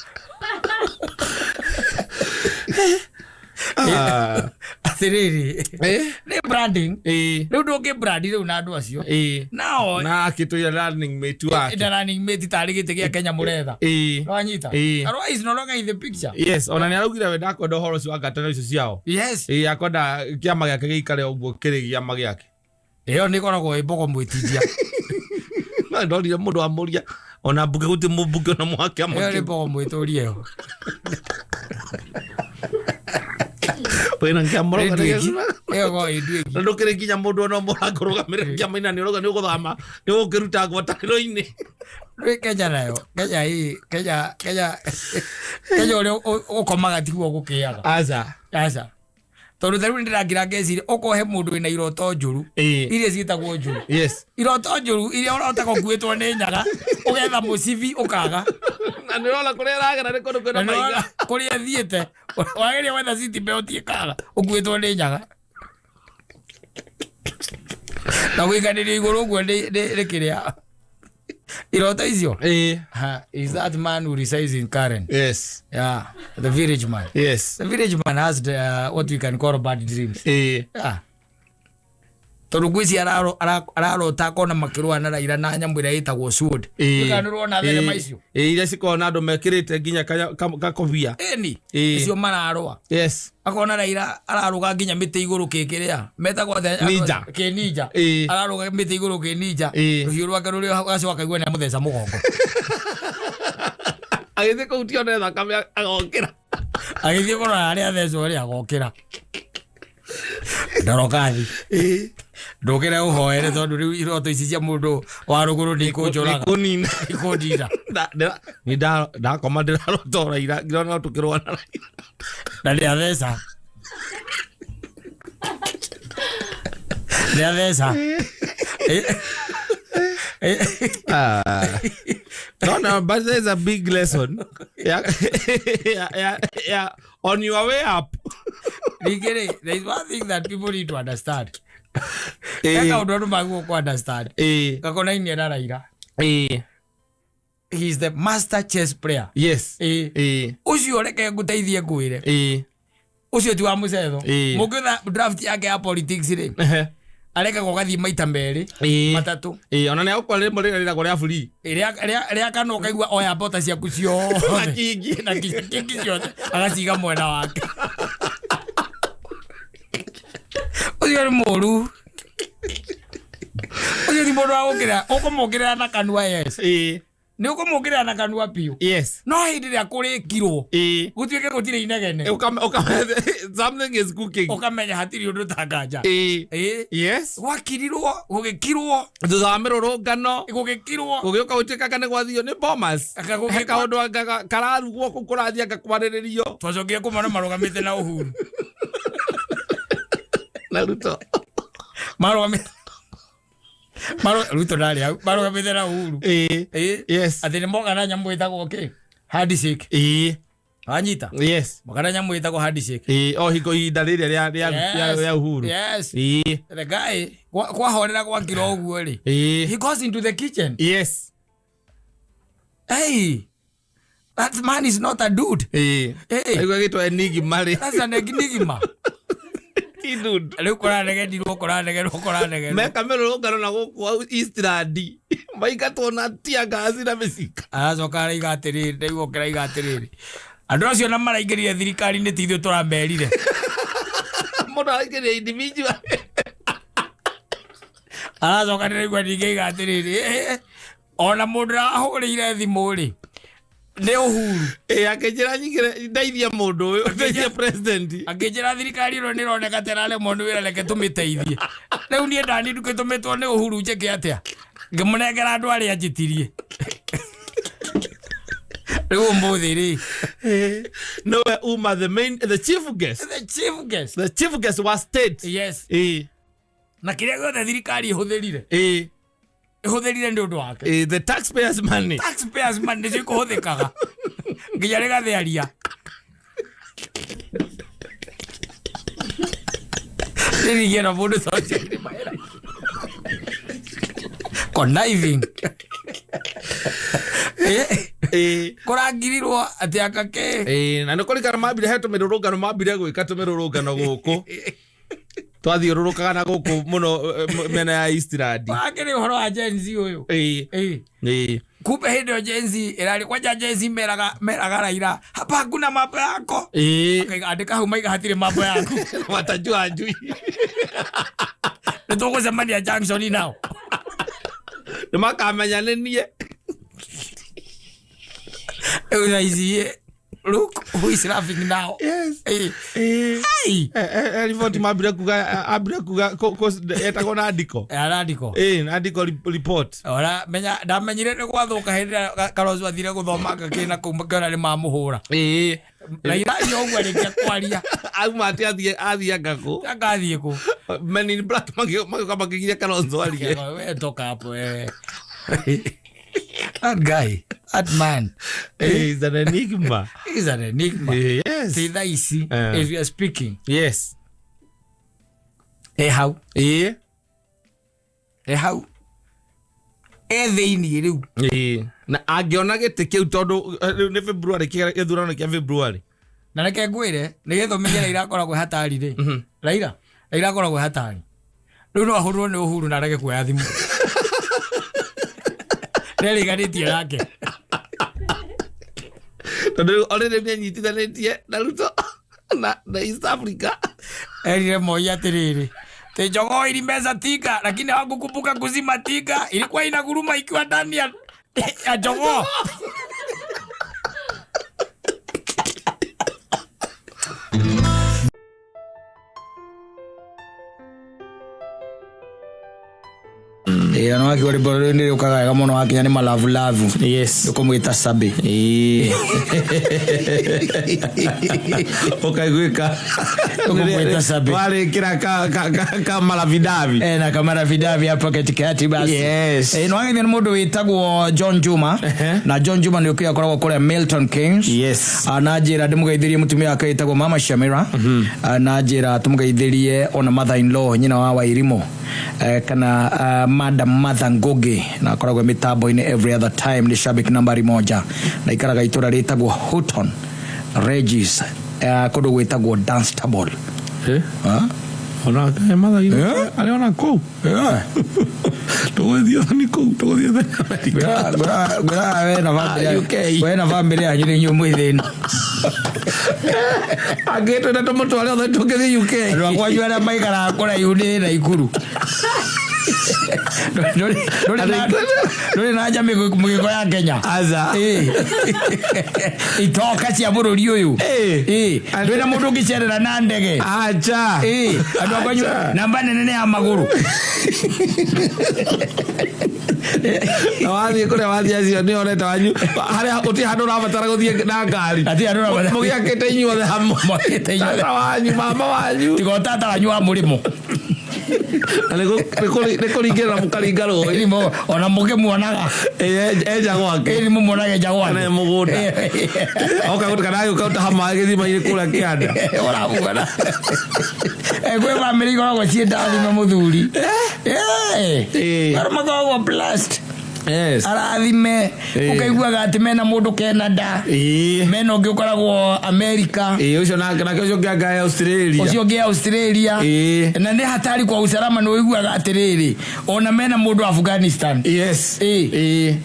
Atĩrĩrĩ. Nĩ branding. Rĩu ndũngĩ brand rĩu na andũ acio. Nao Na akĩtũira running mate wake. Na running mate tarĩ gĩtĩ gĩa Kenya mũretha. Nĩwanyita? Karua is no longer in the picture. Yes, ona nĩ araugire we ndakwenda ũhoro ũcio wa ngwatanĩro icio ciao. Akwenda kĩama gĩake gĩikare ũguo kĩrĩ gĩama gĩake. Ĩyo nĩ ĩkoragwo ĩ mbogo mwĩtindia. No ndonire mũndũ amũria ona mbunge gũtirĩ mũmbunge ona mwa kĩama Ĩyo nĩ kĩu. mbogo mwĩtũrie ĩyo. Wĩna kĩama Nĩ ũrauga nĩ nduĩki. gĩcuna. Ĩyo ĩkoragwo ĩ nduĩki. Na ndũkĩrĩ nginya mũndũ ona ũmwe ũrakũrũgamĩrĩra kĩama-inĩ na nĩ ũrauga nĩ ũgũthama, nĩ ũgũkĩruta ngwatanĩro-inĩ. Rĩu Kenya nayo, Kenya ĩ, Kenya, Kenya, Kenya ũrĩa ũkomaga tiguo ũgũkĩaga. Aca. Aca. Tondũ ta rĩu nĩndĩrakira ngeciria ũkohe mũndũ wĩna iroto njũru. Iria ciĩtagwo njũru. Iroto njũru iria ũrotaga ũkuĩtwo nĩ nyaga, ũgetha mũcibi ũkaga. Na nĩ ũrona kũrĩa ĩragera nĩ kũndũ kwĩna Na nĩ ũrona maiga. kũrĩa ĩthiĩte, wageria gwetha seat belt ĩkaga, ũkuĩtwo nĩ nyaga. Na gũikanĩrio igũrũ ũguo nĩ kĩrĩa. Iroto icio? Ha, is that man who resides in Karen. Yeah, the village man. The village man has the what we can call bad dreams. Yeah. Tondũ ngwĩciria ararota akona makĩrũa na Raila na nyamũ ĩrĩa ĩtagwo sword. Kana nĩ ũrona thenema icio? Ĩĩ, iria cikoragwo na andũ mekĩrĩte nginya kakobia. Ĩni. Ĩĩ. Icio mararũa. Yes. Akona Raila ararũga nginya mĩtĩ igũrũ kĩkĩrĩa metagwo atĩa? Ninja. Kĩ ninja. Ĩĩ. Ararũga mĩtĩ igũrũ kĩ ninja. Ĩĩ. Rũhiũ rwake rũrĩa agacoka akaigua nĩ amũtheca mũgongo. Agĩthiĩ kũu tione thakame agokĩra. Agĩthiĩ kũrora harĩa athecwo rĩ, agokĩra. Ndorokathi. Ndũkĩre ũhoere tondũ rĩu iroto ici cia mũndũ wa rũgũrũ nĩ ikũnjũraga. Ikũnina. Ikũndira. Nĩ ndakoma ndĩrarota Raila ngĩrona tũkĩrũa na Raila. Na nĩ atheca. Nĩ atheca. No, no, but there's a big lesson. Yeah. On your way up. Ningĩ rĩ, there is one thing that people need to understand. He kaũndũ andũ magĩrĩirwo kũ understand. Gakonainie na Raila. He is the master chess player. Yes. Ũcio reke ngũteithie ngwĩre. Ũcio ti wa mũcetho. Mũngĩona draft yake ya politics rĩ, arekagwo gathiĩ maita merĩ, matatũ. Ona nĩ agũkora rĩmwe rĩrĩa rĩragwo rĩa free. Rĩa kana ũkaigua oya mbota ciaku ciothe. Na kingi. Na kingi ciothe. Agaciga mwena wake. Ũcio nĩ mũru. Ũcio ti mũndũ wa gũkĩra. Ũkũmũkĩrĩra na kanua, yes. Nĩ ũkũmũkĩrĩra na kanua biũ. Yes. No hĩndĩ ĩrĩa kũrĩkirwo, gũtuĩke gũtirĩ inegene. Something is cooking. Ũkamenya hatirĩ ũndũ tanganja. Yes. Gwakirirwo, gũgĩkirwo. Thutha wa mĩrũrũngano. Gũgĩkirwo. Gũgĩũka gũtuĩka nĩ gwathio nĩ Bomas. Aka gũgĩkwo. He kaũndũ anga kararugwo kũu kũrathiĩ anga kwarĩrĩrio. Twacokire kũmona marũgamĩte na Uhuru. Na Ruto. Marũgamĩte. Ruto ndarĩ hau. Marũgamĩte na Uhuru. Yes. Atĩ nĩ moka na nyamũ ĩtagwo kĩ? Handshake. Wanyita? Yes. Moka na nyamũ ĩtagwo handshake. O hingo ihinda rĩrĩa rĩa Uhuru. Yes. The guy, kwahorera gwakira ũguo rĩ. He goes into the kitchen. Yes. Hey. That man is not a dude. Hey. Aigua gĩtwa enigma rĩ. That's an enigma. Ti dude. Rĩu kũranegenirwo, kũranegenwo, kũranegenwo. Meka mĩrũrũngano na gũkũ Eastland. Maingatwo na tear gas na mĩcinga. Aracoka araiga atĩrĩrĩ, ndaigua ũkĩraiga atĩrĩrĩ. Andũ acio na maraingĩrire thirikari-inĩ ti ithuĩ tũramerire. Mũndũ araingĩrire individual. Aracoka ndĩraigua ningĩ aiga atĩrĩrĩ, ona mũndũ ũrahũrĩire thimũ rĩ, nĩ Uhuru. Akĩnjĩra nyingĩre, ndeithie mũndũ ũyũ, ndeithie president. Akĩnjĩra thirikari ĩno nĩ ĩroneka ta ĩraremwo nĩ wĩra, reke tũmĩteithie. Rĩu niĩ ndani ndũgĩtũmĩtwo nĩ Uhuru njĩke atĩa? Ngĩmũnengera andũ arĩa anjĩtirie. Rĩu ũmũthĩ rĩ. Nowe uma the main, the chief guest. The chief guest. The chief guest wa state. Yes. Na kĩrĩa gĩothe thirikari ĩhũthĩrire. Ĩhũthĩrire nĩ ũndũ wake. The taxpayers money. Taxpayers money nĩcio ikũhũthĩkaga. Nginya rĩgathearia. Rĩrigĩra na mũndũ ta ũcio nĩ mahera. Conniving. Kũrangirirwo atĩ akake. Na nĩ kũrikana mambire he tũmĩrũrũngano mambire gwĩka tũmĩrũrũngano gũkũ. Twathiũrũrũkaga na gũkũ mũno mĩena ya Eastland. Wakĩrĩ ũhoro wa Gen Z ũyũ. Kumbe hĩndĩ ĩyo Gen Z ĩrarĩ kwanja Gen Z meraga Raila, hapa hakuna mambo yako. Akaiga, andĩka hau maiga hatirĩ mambo yaku. Watajua njui. Nĩ tũgũcemania junction nao. Nĩ makamenya nĩ niĩ. Rĩu thaa ici, look who is laughing now. Yes. Hey. Riboti mambire kuga, ambire kuga, etagwo na andiko. Andiko. Andiko report. Ora, menya, ndamenyire nĩ gwathũka hĩndĩ ĩrĩa Kalonzo athire gũthoma ngakĩna kũu ngĩona nĩ mamũhũra. Raila nĩ ũguo arĩkia kwaria. Auma atĩ athiĩ anga kũ? Anga athiĩ kũ? Men in Black magĩũka makĩgiria Kalonzo arie. We toka hapo, wewe. That guy, that man. He is an enigma. He is an enigma. Yes. See, that is, as we are speaking. Yes. How? How? Thĩinĩ rĩu. Na angĩona gĩtĩ kĩu tondũ rĩu nĩ February, gĩthurano kĩa February. Na reke ngwĩre, nĩgetha ũmenye Raila akoragwo hatari rĩ. Raila akoragwo hatari. Rĩu no ahũrwo nĩ Uhuru na arege kuoya thimũ. Nĩariganĩtie nake. Tondũ rĩu already nĩanyitithanĩtie na Ruto na East Africa. Erire Moi atĩrĩrĩ, "Ati jogoo ilimeza tinga lakini hawakukumbuka kuzima tinga, ilikuwa inaguruma ikiwa ndani ya jogoo." Ĩĩ, na nĩwakiuga rwĩmbo rũrũ nĩ rũkaga wega mũno wakinya nĩ malavulavu. Yes. Ũkũmwĩta Sabi. Ĩĩ. Ũkaiguĩka. Ũkũmwĩta Sabi. Warĩkĩra ka marabidabi. Eh, na kamarabidabi hapo katikati basi. Yes. Eh, nĩwagithio nĩ mũndũ wĩtagwo John Juma. Ehe. Na John Juma nĩ ũkĩoya akoragwo kũrĩa Milton Keynes. Yes. Ah, na njĩra ndĩmũgeithĩrie mũtumia wake wĩtagwo Mama Shamira. Ah, na njĩra tũmũgeithĩrie ona mother in law nyina wa Wairimu. Eh, kana Madam Martha Ngugi na akoragwo mĩtambo-inĩ every other time nĩ shabik nambari moja na ikaraga itũra rĩtagwo Houghton Regis, kũndũ gwĩtagwo Dunstable. Eh? Ah? Ona mother in Eh? arĩ ona kũu. Yeah. Tũgũthiĩ thoni kũu, tũgũthiĩ thoni Amerika. Ngwĩraga we na bamĩrĩ Ah, yanyu- UK. we na bamĩrĩ yanyu nĩ inyuĩ mwĩ thĩna. Angĩtwenda tũmũtware othe tũngĩthiĩ UK. Andũ a kwanyu arĩa maikaraga kũraihu nĩ Naikuru. Ndũrĩ na nja mĩgĩko ya Kenya. Aca. Ĩĩ. Itoka cia bũrũri ũyũ. Ĩĩ. Ĩĩ. Ndũrĩ na mũndũ ũngĩcerera na ndege. Aca. Ĩĩ. Andũ a kwanyu Aca. namba nene nĩ ya magũrũ. Na wathiĩ kũrĩa wathiĩ acio nĩ oreta wanyu harĩa gũtirĩ handũ ũrabatara gũthiĩ na ngari. Hatirĩ handũ ũrabatara- Mũgĩakĩte inyuothe hamwe. Mwakĩte inyuothe. Tata wanyu, mama wanyu. Tiga o tata wanyu wa mũrĩmo. Na nĩ kũringĩrĩra mũkaringa rũĩ. Ĩrimũ, ona mũkĩmuonaga. Ĩĩ, enja gwake. Ĩrimũ muonaga enja gwake. Kana e mũgũnda. Oka kana agĩũka gũtaha maĩ gĩthima-inĩ kũrĩa kĩanda. Ũramuona. Kwĩ bamĩrĩ ikoragwo ciĩ ndathime mũthuri. Ĩĩ. Arĩa makoragwo blessed. Yes. Arathime. Ĩĩ. Ũkaiguaga atĩ mena mũndũ Canada. Ĩĩ. Mena ũngĩ ũkoragwo America. Ĩĩ, ũcio nake ũcio ũngĩ anga e Australia. Ũcio ũngĩ Australia. Ĩĩ. Na nĩ hatari kwa usalama nĩ ũiguaga atĩrĩrĩ ona mena mũndũ Afghanistan. Yes. Ĩĩ. Ĩĩ.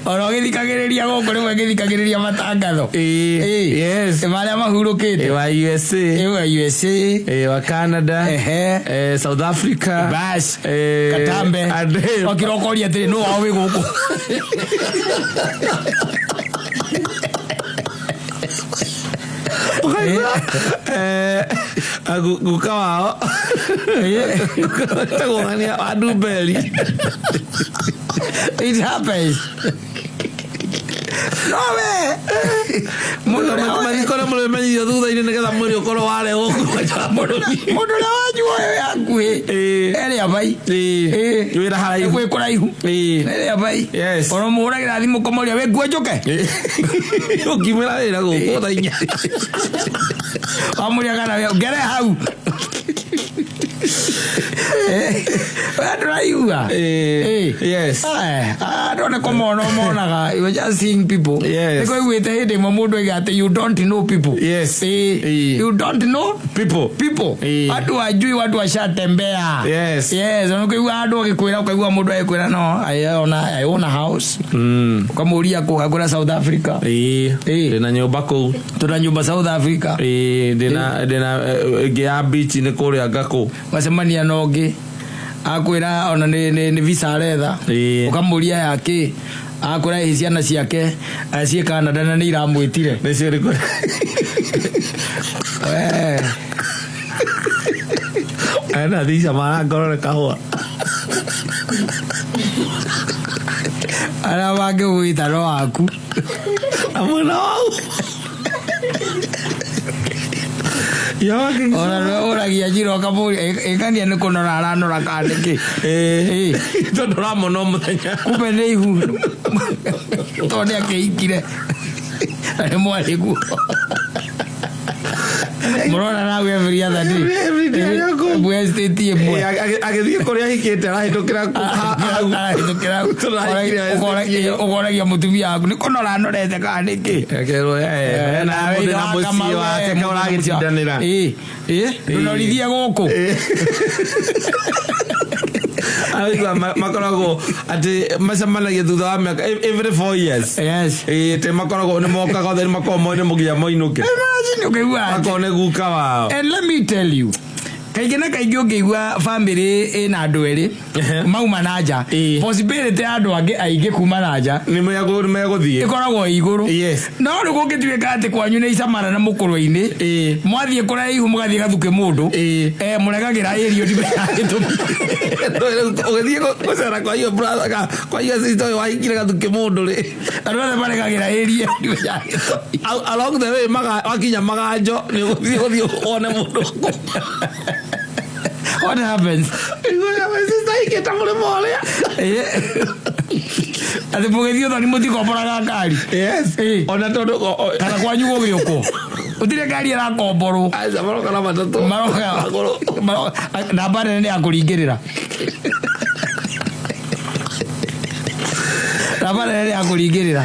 Ona ũgĩthikagĩrĩria gũkũ rĩmwe ngĩthikagĩrĩria matangatho. Ĩĩ. Ĩĩ. Yes. Marĩa mahurũkĩte. Ĩĩ, wa USA. Ĩĩ, wa USA. Ĩĩ, wa Canada. Ehe. South Africa. Bas. Ĩĩ, Katambe. Ade. Okira ũkoria atĩrĩ nũ wao wĩ gũkũ. Ũkaigua, guka wao etagwo ng'ania wa Ndumberi. It happens. No we. Mũndũ ũrĩa Mathiko nĩ mũrĩmenyithio thutha-inĩ nĩgetha mwĩrĩ ũkorwo warehwo kuma nja wa bũrũri. Mũndũ ũrĩa wanyu ũyũ hakuhĩ. Ĩĩ. Erĩa bai. Ĩĩ. Wĩra haraihu. Gwĩ kũraihu. Ĩĩ. Erĩa bai. Yes. Ona mũhũragĩra thimũ kũmũria wĩ nguo njũke. Ũngiumĩra wĩra gũkũ thaa inya. Wamũria kana wĩ ngere hau. We ndũraigua. Ĩĩ. Yes. Andũ nĩ kũmona ũmonaga. You are just seeing people. Yes. Nĩ kũiguĩte hĩndĩ ĩmwe mũndũ oiga atĩ you don't know people. Yes. Ĩĩ. Ĩĩ. You don't know People. people. Ĩĩ. Watu wajui watu washatembea. Yes. Yes, ũkaigua andũ agĩkwĩra ũkaigua mũndũ agĩkwĩra no I own a house. Ũkamũria kũ akwĩra South Africa. Ĩĩ. Ĩĩ. Ndĩna nyũmba kũu. Tuna nyũmba South Africa. Ĩĩ, ndĩna ĩngĩ ya beach nĩ kũrĩa Ngakũ. Wacemania na ũngĩ akwĩra ona nĩ visa aretha. Ĩĩ. Ũkamũria ya kĩ akwĩra ĩ ciana ciake ciĩ Canada na nĩ iramwĩtire. Nĩcio nĩ We. Ena thica marangorore kahũa. Arĩa mangĩgwĩta no aku. Na mwena wau. Ona nĩwe ũragia njĩra ũkamũria ĩkania nĩ kũnora aranora kana nĩkĩ. Ĩĩ. Tondũ ũramona o mũthenya. Kumbe nĩ ihu. Tondũ nĩ akĩhikire. Na nĩ mwarĩ guo. Mũrona nawe every other day. Every day arĩ o kũu. Mwe estate ĩmwe. Agĩthiĩ kũrĩa ahikĩte arahĩtũkĩra hau. Arahĩtũkĩra hau. Tũrahikire estate ĩyo. Ũkoragia mũtumia waku nĩ kũnora anorete kana nĩkĩ? Akerwo, hena mũndũ na mũciĩ wake ka ũragĩtindanĩra. Ndũnorithie gũkũ. Araigua makoragwo atĩ macemanagia thutha wa mĩaka every 4 years. Yes. Ĩĩ, atĩ makoragwo nĩ mokaga othe, nĩ makoragwo moĩ nĩ mũginya moinũke. Imagine ũkaigua atĩ Makoragwo nĩ guka wao. And let me tell you, kaingĩ na kaingĩ ũngĩigua family ĩna andũ erĩ mauma na nja, possibility ya andũ angĩ aingĩ kuma na nja nĩ megũthiĩ ĩkoragwo ĩ igũrũ. No rĩu kũngĩtuĩka atĩ kwanyu nĩ icamara na mũkũrwe-inĩ, mwathiĩ kũraihu mũgathiĩ gathuke mũndũ, mũregagĩra ĩrio ndimenya gĩtũmi. Ũgĩthiĩ gũcera kwa iyo brother kwa iyo sister ũyũ wahikire gathuke mũndũ rĩ, andũ othe maregagĩra ĩrio ndimenya gĩtũmi. Along the way wakinya maganjo nĩ ũgũthiĩ gũthiĩ wone mũndũ. What happens? My sister ahikĩte mũrĩmo ũrĩa. Atĩ mũgĩthiĩ ũthoni mũtikomboraga ngari? Yes. Ona tondũ Kana kwanyu gũgĩũkwo gũtirĩ ngari ĩrakomborwo? Aca, maroka na matatũ. Maroka. Magũrũ. Namba nene nĩ ya kũringĩrĩra, namba nene nĩ ya kũringĩrĩra.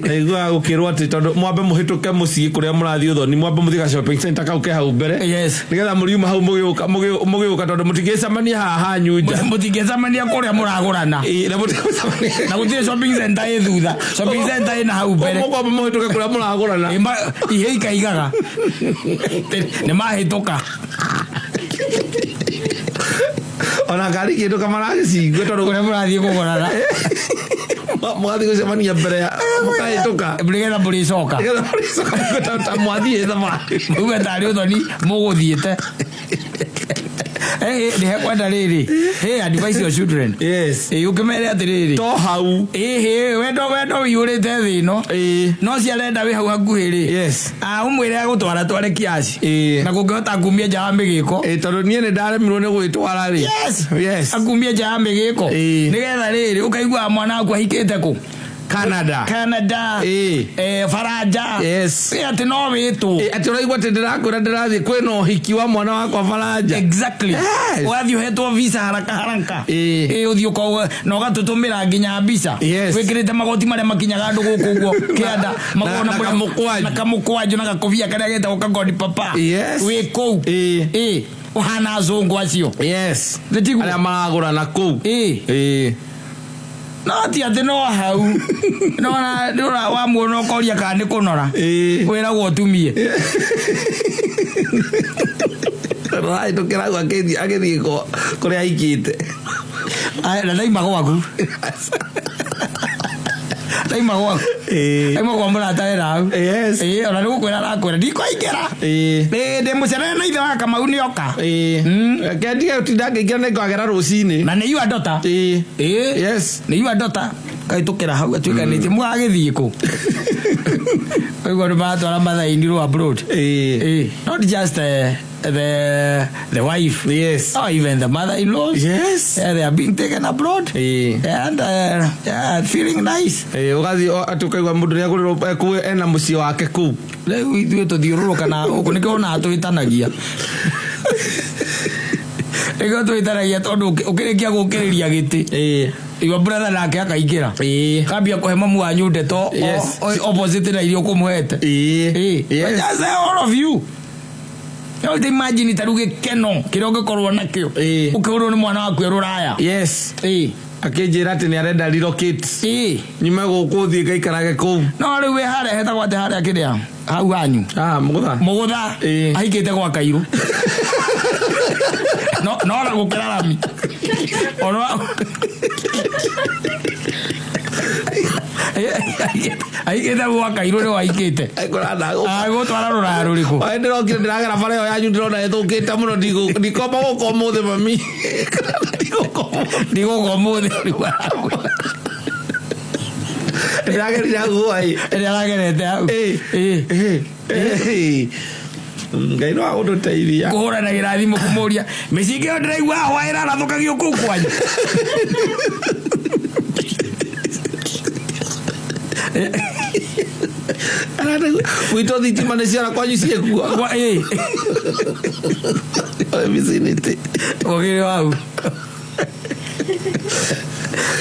Naiguaga gũkĩrwo atĩ tondũ mwambe mũhĩtũke mũciĩ kũrĩa mũrathiĩ ũthoni, mwambe mũthiĩ ga shopping center kau ke hau mbere, nĩgetha mũriuma hau mũgĩũka tondũ mũtingĩcemania haha hanyu nja. Mũtingĩcemania kũrĩa mũragũrana. Ĩĩ, na mũtingĩcemania Na gũtirĩ shopping center ĩ thutha, shopping center ĩ na hau mbere. Mũkwamba mũhĩtũke kũrĩa mũragũrana. Ĩ, ihe ikaigaga nĩ mahĩtũka. Ona ngari kĩndũ kamaragĩcingwe tondũ kũrĩa mũrathiĩ kũgũrana. Mũgathiĩ gũcemania mbere ya mũkahĩtũka. Nĩgetha mũrĩcoka. Nĩgetha mũrĩcoka mũge ta mwathiĩ thabarĩ. Muge tarĩ ũthoni mũgũthiĩte. Nĩ hekwenda rĩrĩ, hey, advise your children. Ĩ, ũkĩmere atĩrĩrĩ, to hau. Ĩhĩ, wendo wĩihũrĩte thĩ ĩno. No ciarenda wĩ hau hakuhĩ rĩ, ũmwĩre agũtwara tware kiasi, na kũngĩhota kumia nja wa mĩgĩko. Ĩĩ, tondũ niĩ nĩ ndaremirwo nĩ gwĩtwara rĩ. Akumie nja ya mĩgĩko, nĩgetha rĩrĩ ũkaiguaga mwana waku ahikĩte kũ? Canada. Canada. Faranja. Ĩ, atĩ no wĩtwo. Ĩ, atĩ ũraigua atĩ ndĩrakwĩra ndĩrathiĩ kwĩna ũhiki wa mwana wakwa Faranja. Ũgathiĩ ũhetwo visa haraka haraka. Ĩ, ũthiĩ na ũgatũtũmĩra nginya mbica wĩkĩrĩte magoti marĩa makinyaga andũ gũkũ ũguo kĩanda. Na kamũkwanjũ. Na kamũkwanjũ na gakobia karĩa getagwo kagodi papa. Wĩ kũu. Ĩ, ũhana azũngũ acio. Nĩtiguo? Arĩa maragũrana kũu. No ti atĩ no hau nona ndũra wamuona ũkoria kana nĩ kũnora wĩragwo ũtumie. Rahĩtũkĩra hau agĩthiĩ kũrĩa ahikĩte. Aya, na ndaima gwaku, ndaima gwaku, ndaima kwa mũrata wĩra hau. Ĩ, ona nĩ gũkwĩra arakwĩra ndikũingĩra. Ĩ, ndĩ mũcerere na ithe wa Kamau nĩoka. Reke ndige gũtinda ngĩingĩra, nĩ ngagera rũcinĩ. Na nĩ yua ndota. Ĩ. Nĩ yua ndota kahĩtũkĩra hau atuĩkanĩtie mũgagĩthiĩ kũ ũguo nĩ maratwara mathainirwo abroad. Ĩ, not just the wife, or even the mother-in-laws. Yeah, they are being taken abroad and yeah, feeling nice. Ĩĩ, ũgathiĩ atĩ ũkaigua mũndũ nĩ agũrĩrwo ena mũciĩ wake kũu. Rĩu ithuĩ tũthiũrũrũka na gũkũ nĩkĩo onaga twĩtanagia, nĩkĩo twĩtanagia, tondũ ũkĩrĩkia gũkĩrĩria gĩtĩ, your brother nake akaingĩra, kambia kũhe mamu wanyu ndeto opposite na iria ũkũmũhete. Ĩĩ. Just all of you. No te imagine ta rĩu gĩkeno kĩrĩa ũngĩkorwo nakĩo ũkĩhũrwo nĩ mwana waku e rũraya. Akĩnjĩra atĩ nĩ arenda relocate, nyume gũkũ thiĩ ngaikarage kũu. No rĩu wĩ harĩa hetagwo atĩ harĩa kĩrĩa hau hanyu? Ah, Mũgũtha. Mũgũtha. Ahikĩte gwa Kairũ no no na gũkĩra rami ona ahikĩte gwa Kairũ nĩ wahikĩte. Agũtwara rũraya rũrĩkũ? Oe, ndĩrokire ndĩragera bara ĩyo yanyu, ndĩrona ĩthũkĩte mũno, ndikomba gũka ũmũthĩ mami, ndigũka ũmũthĩ. Ndigũka ũmũthĩ rĩu arakwĩra. Ndĩragerire hau hwaĩ. Ĩrĩa aragerete hau. Ngai no agũtũteithia. Kũhũranagĩra thimũ kũmũria mĩcinga ĩyo ndĩraigua hwa ĩrarathũkagio kũu kwanyu. Gwitũ thitima nĩ ciara kwanyu ciĩkuo. Ĩ. Vicinity. Ũkĩrĩ wau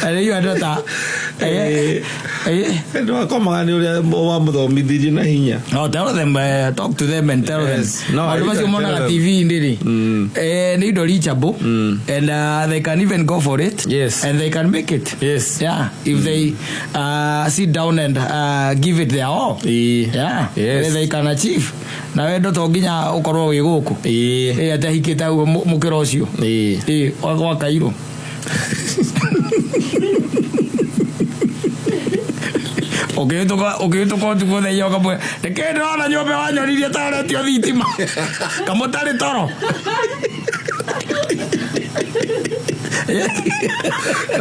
arĩu andũ ta Nĩwakomaga nĩ ũrĩa wamũthomithirie na hinya. No, tell them, talk to them and tell Yes. them. No, Maũndũ you macio can monaga tell them. TV-inĩ rĩ, nĩ indo reachable and they can even go for it Yes. and they can make it. Yes. Yeah, if they sit down and give it their all. Ĩĩ. Yeah, Yes. they can achieve. Na wendo to nginya ũkorwo wĩ gũkũ. Ĩĩ. Ĩ atĩ ahikĩte hau mũkĩra ũcio. Ĩĩ. Ĩ gwa kairũ. Ũkĩhĩtũka ũtukũ ũthenya ũkamwĩra nĩkĩ ndĩrona nyũmba wanyonirie ta ũretio thitima kamũtarĩ toro.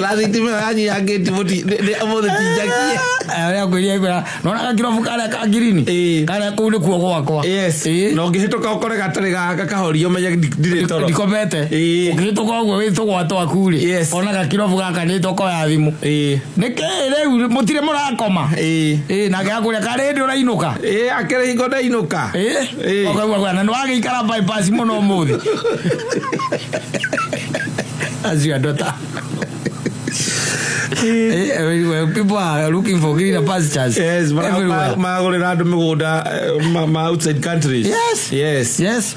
Na thitima ĩyo yanyu ya ngĩti ũmũthĩ ti njakie. Ũrĩa akwĩrire kwĩra nona gakirobu karĩa ka ngirini Ĩĩ. karĩa kũu nĩkuo gwakwa. Yes. Ĩĩ. Na ũngĩhĩtũka ũkore gatarĩ kahorio ũmenye ndirĩ toro. Ndikomete. Ĩĩ. Ũkĩhĩtũka ũguo wĩ tũgwa twaku rĩ, Yes. ona gakirobu gaka nĩ tũkoya thimũ. Ĩĩ. Nĩkĩ rĩu mũtirĩ mũrakoma? Ĩĩ. Ĩĩ nake akũria karĩ hĩndĩ ũrainũka. Ĩĩ akĩrĩ hingo ndainũka. Ĩĩ. Ĩĩ. Ũkaigua kwĩra, na nĩwagĩikara bypass mũno ũmũthĩ. Acio andũ ta everywhere. People are looking for greener pastures. Yes, everywhere. magũrĩra andũ mĩgũnda ma outside countries. Yes. Yes. Yes.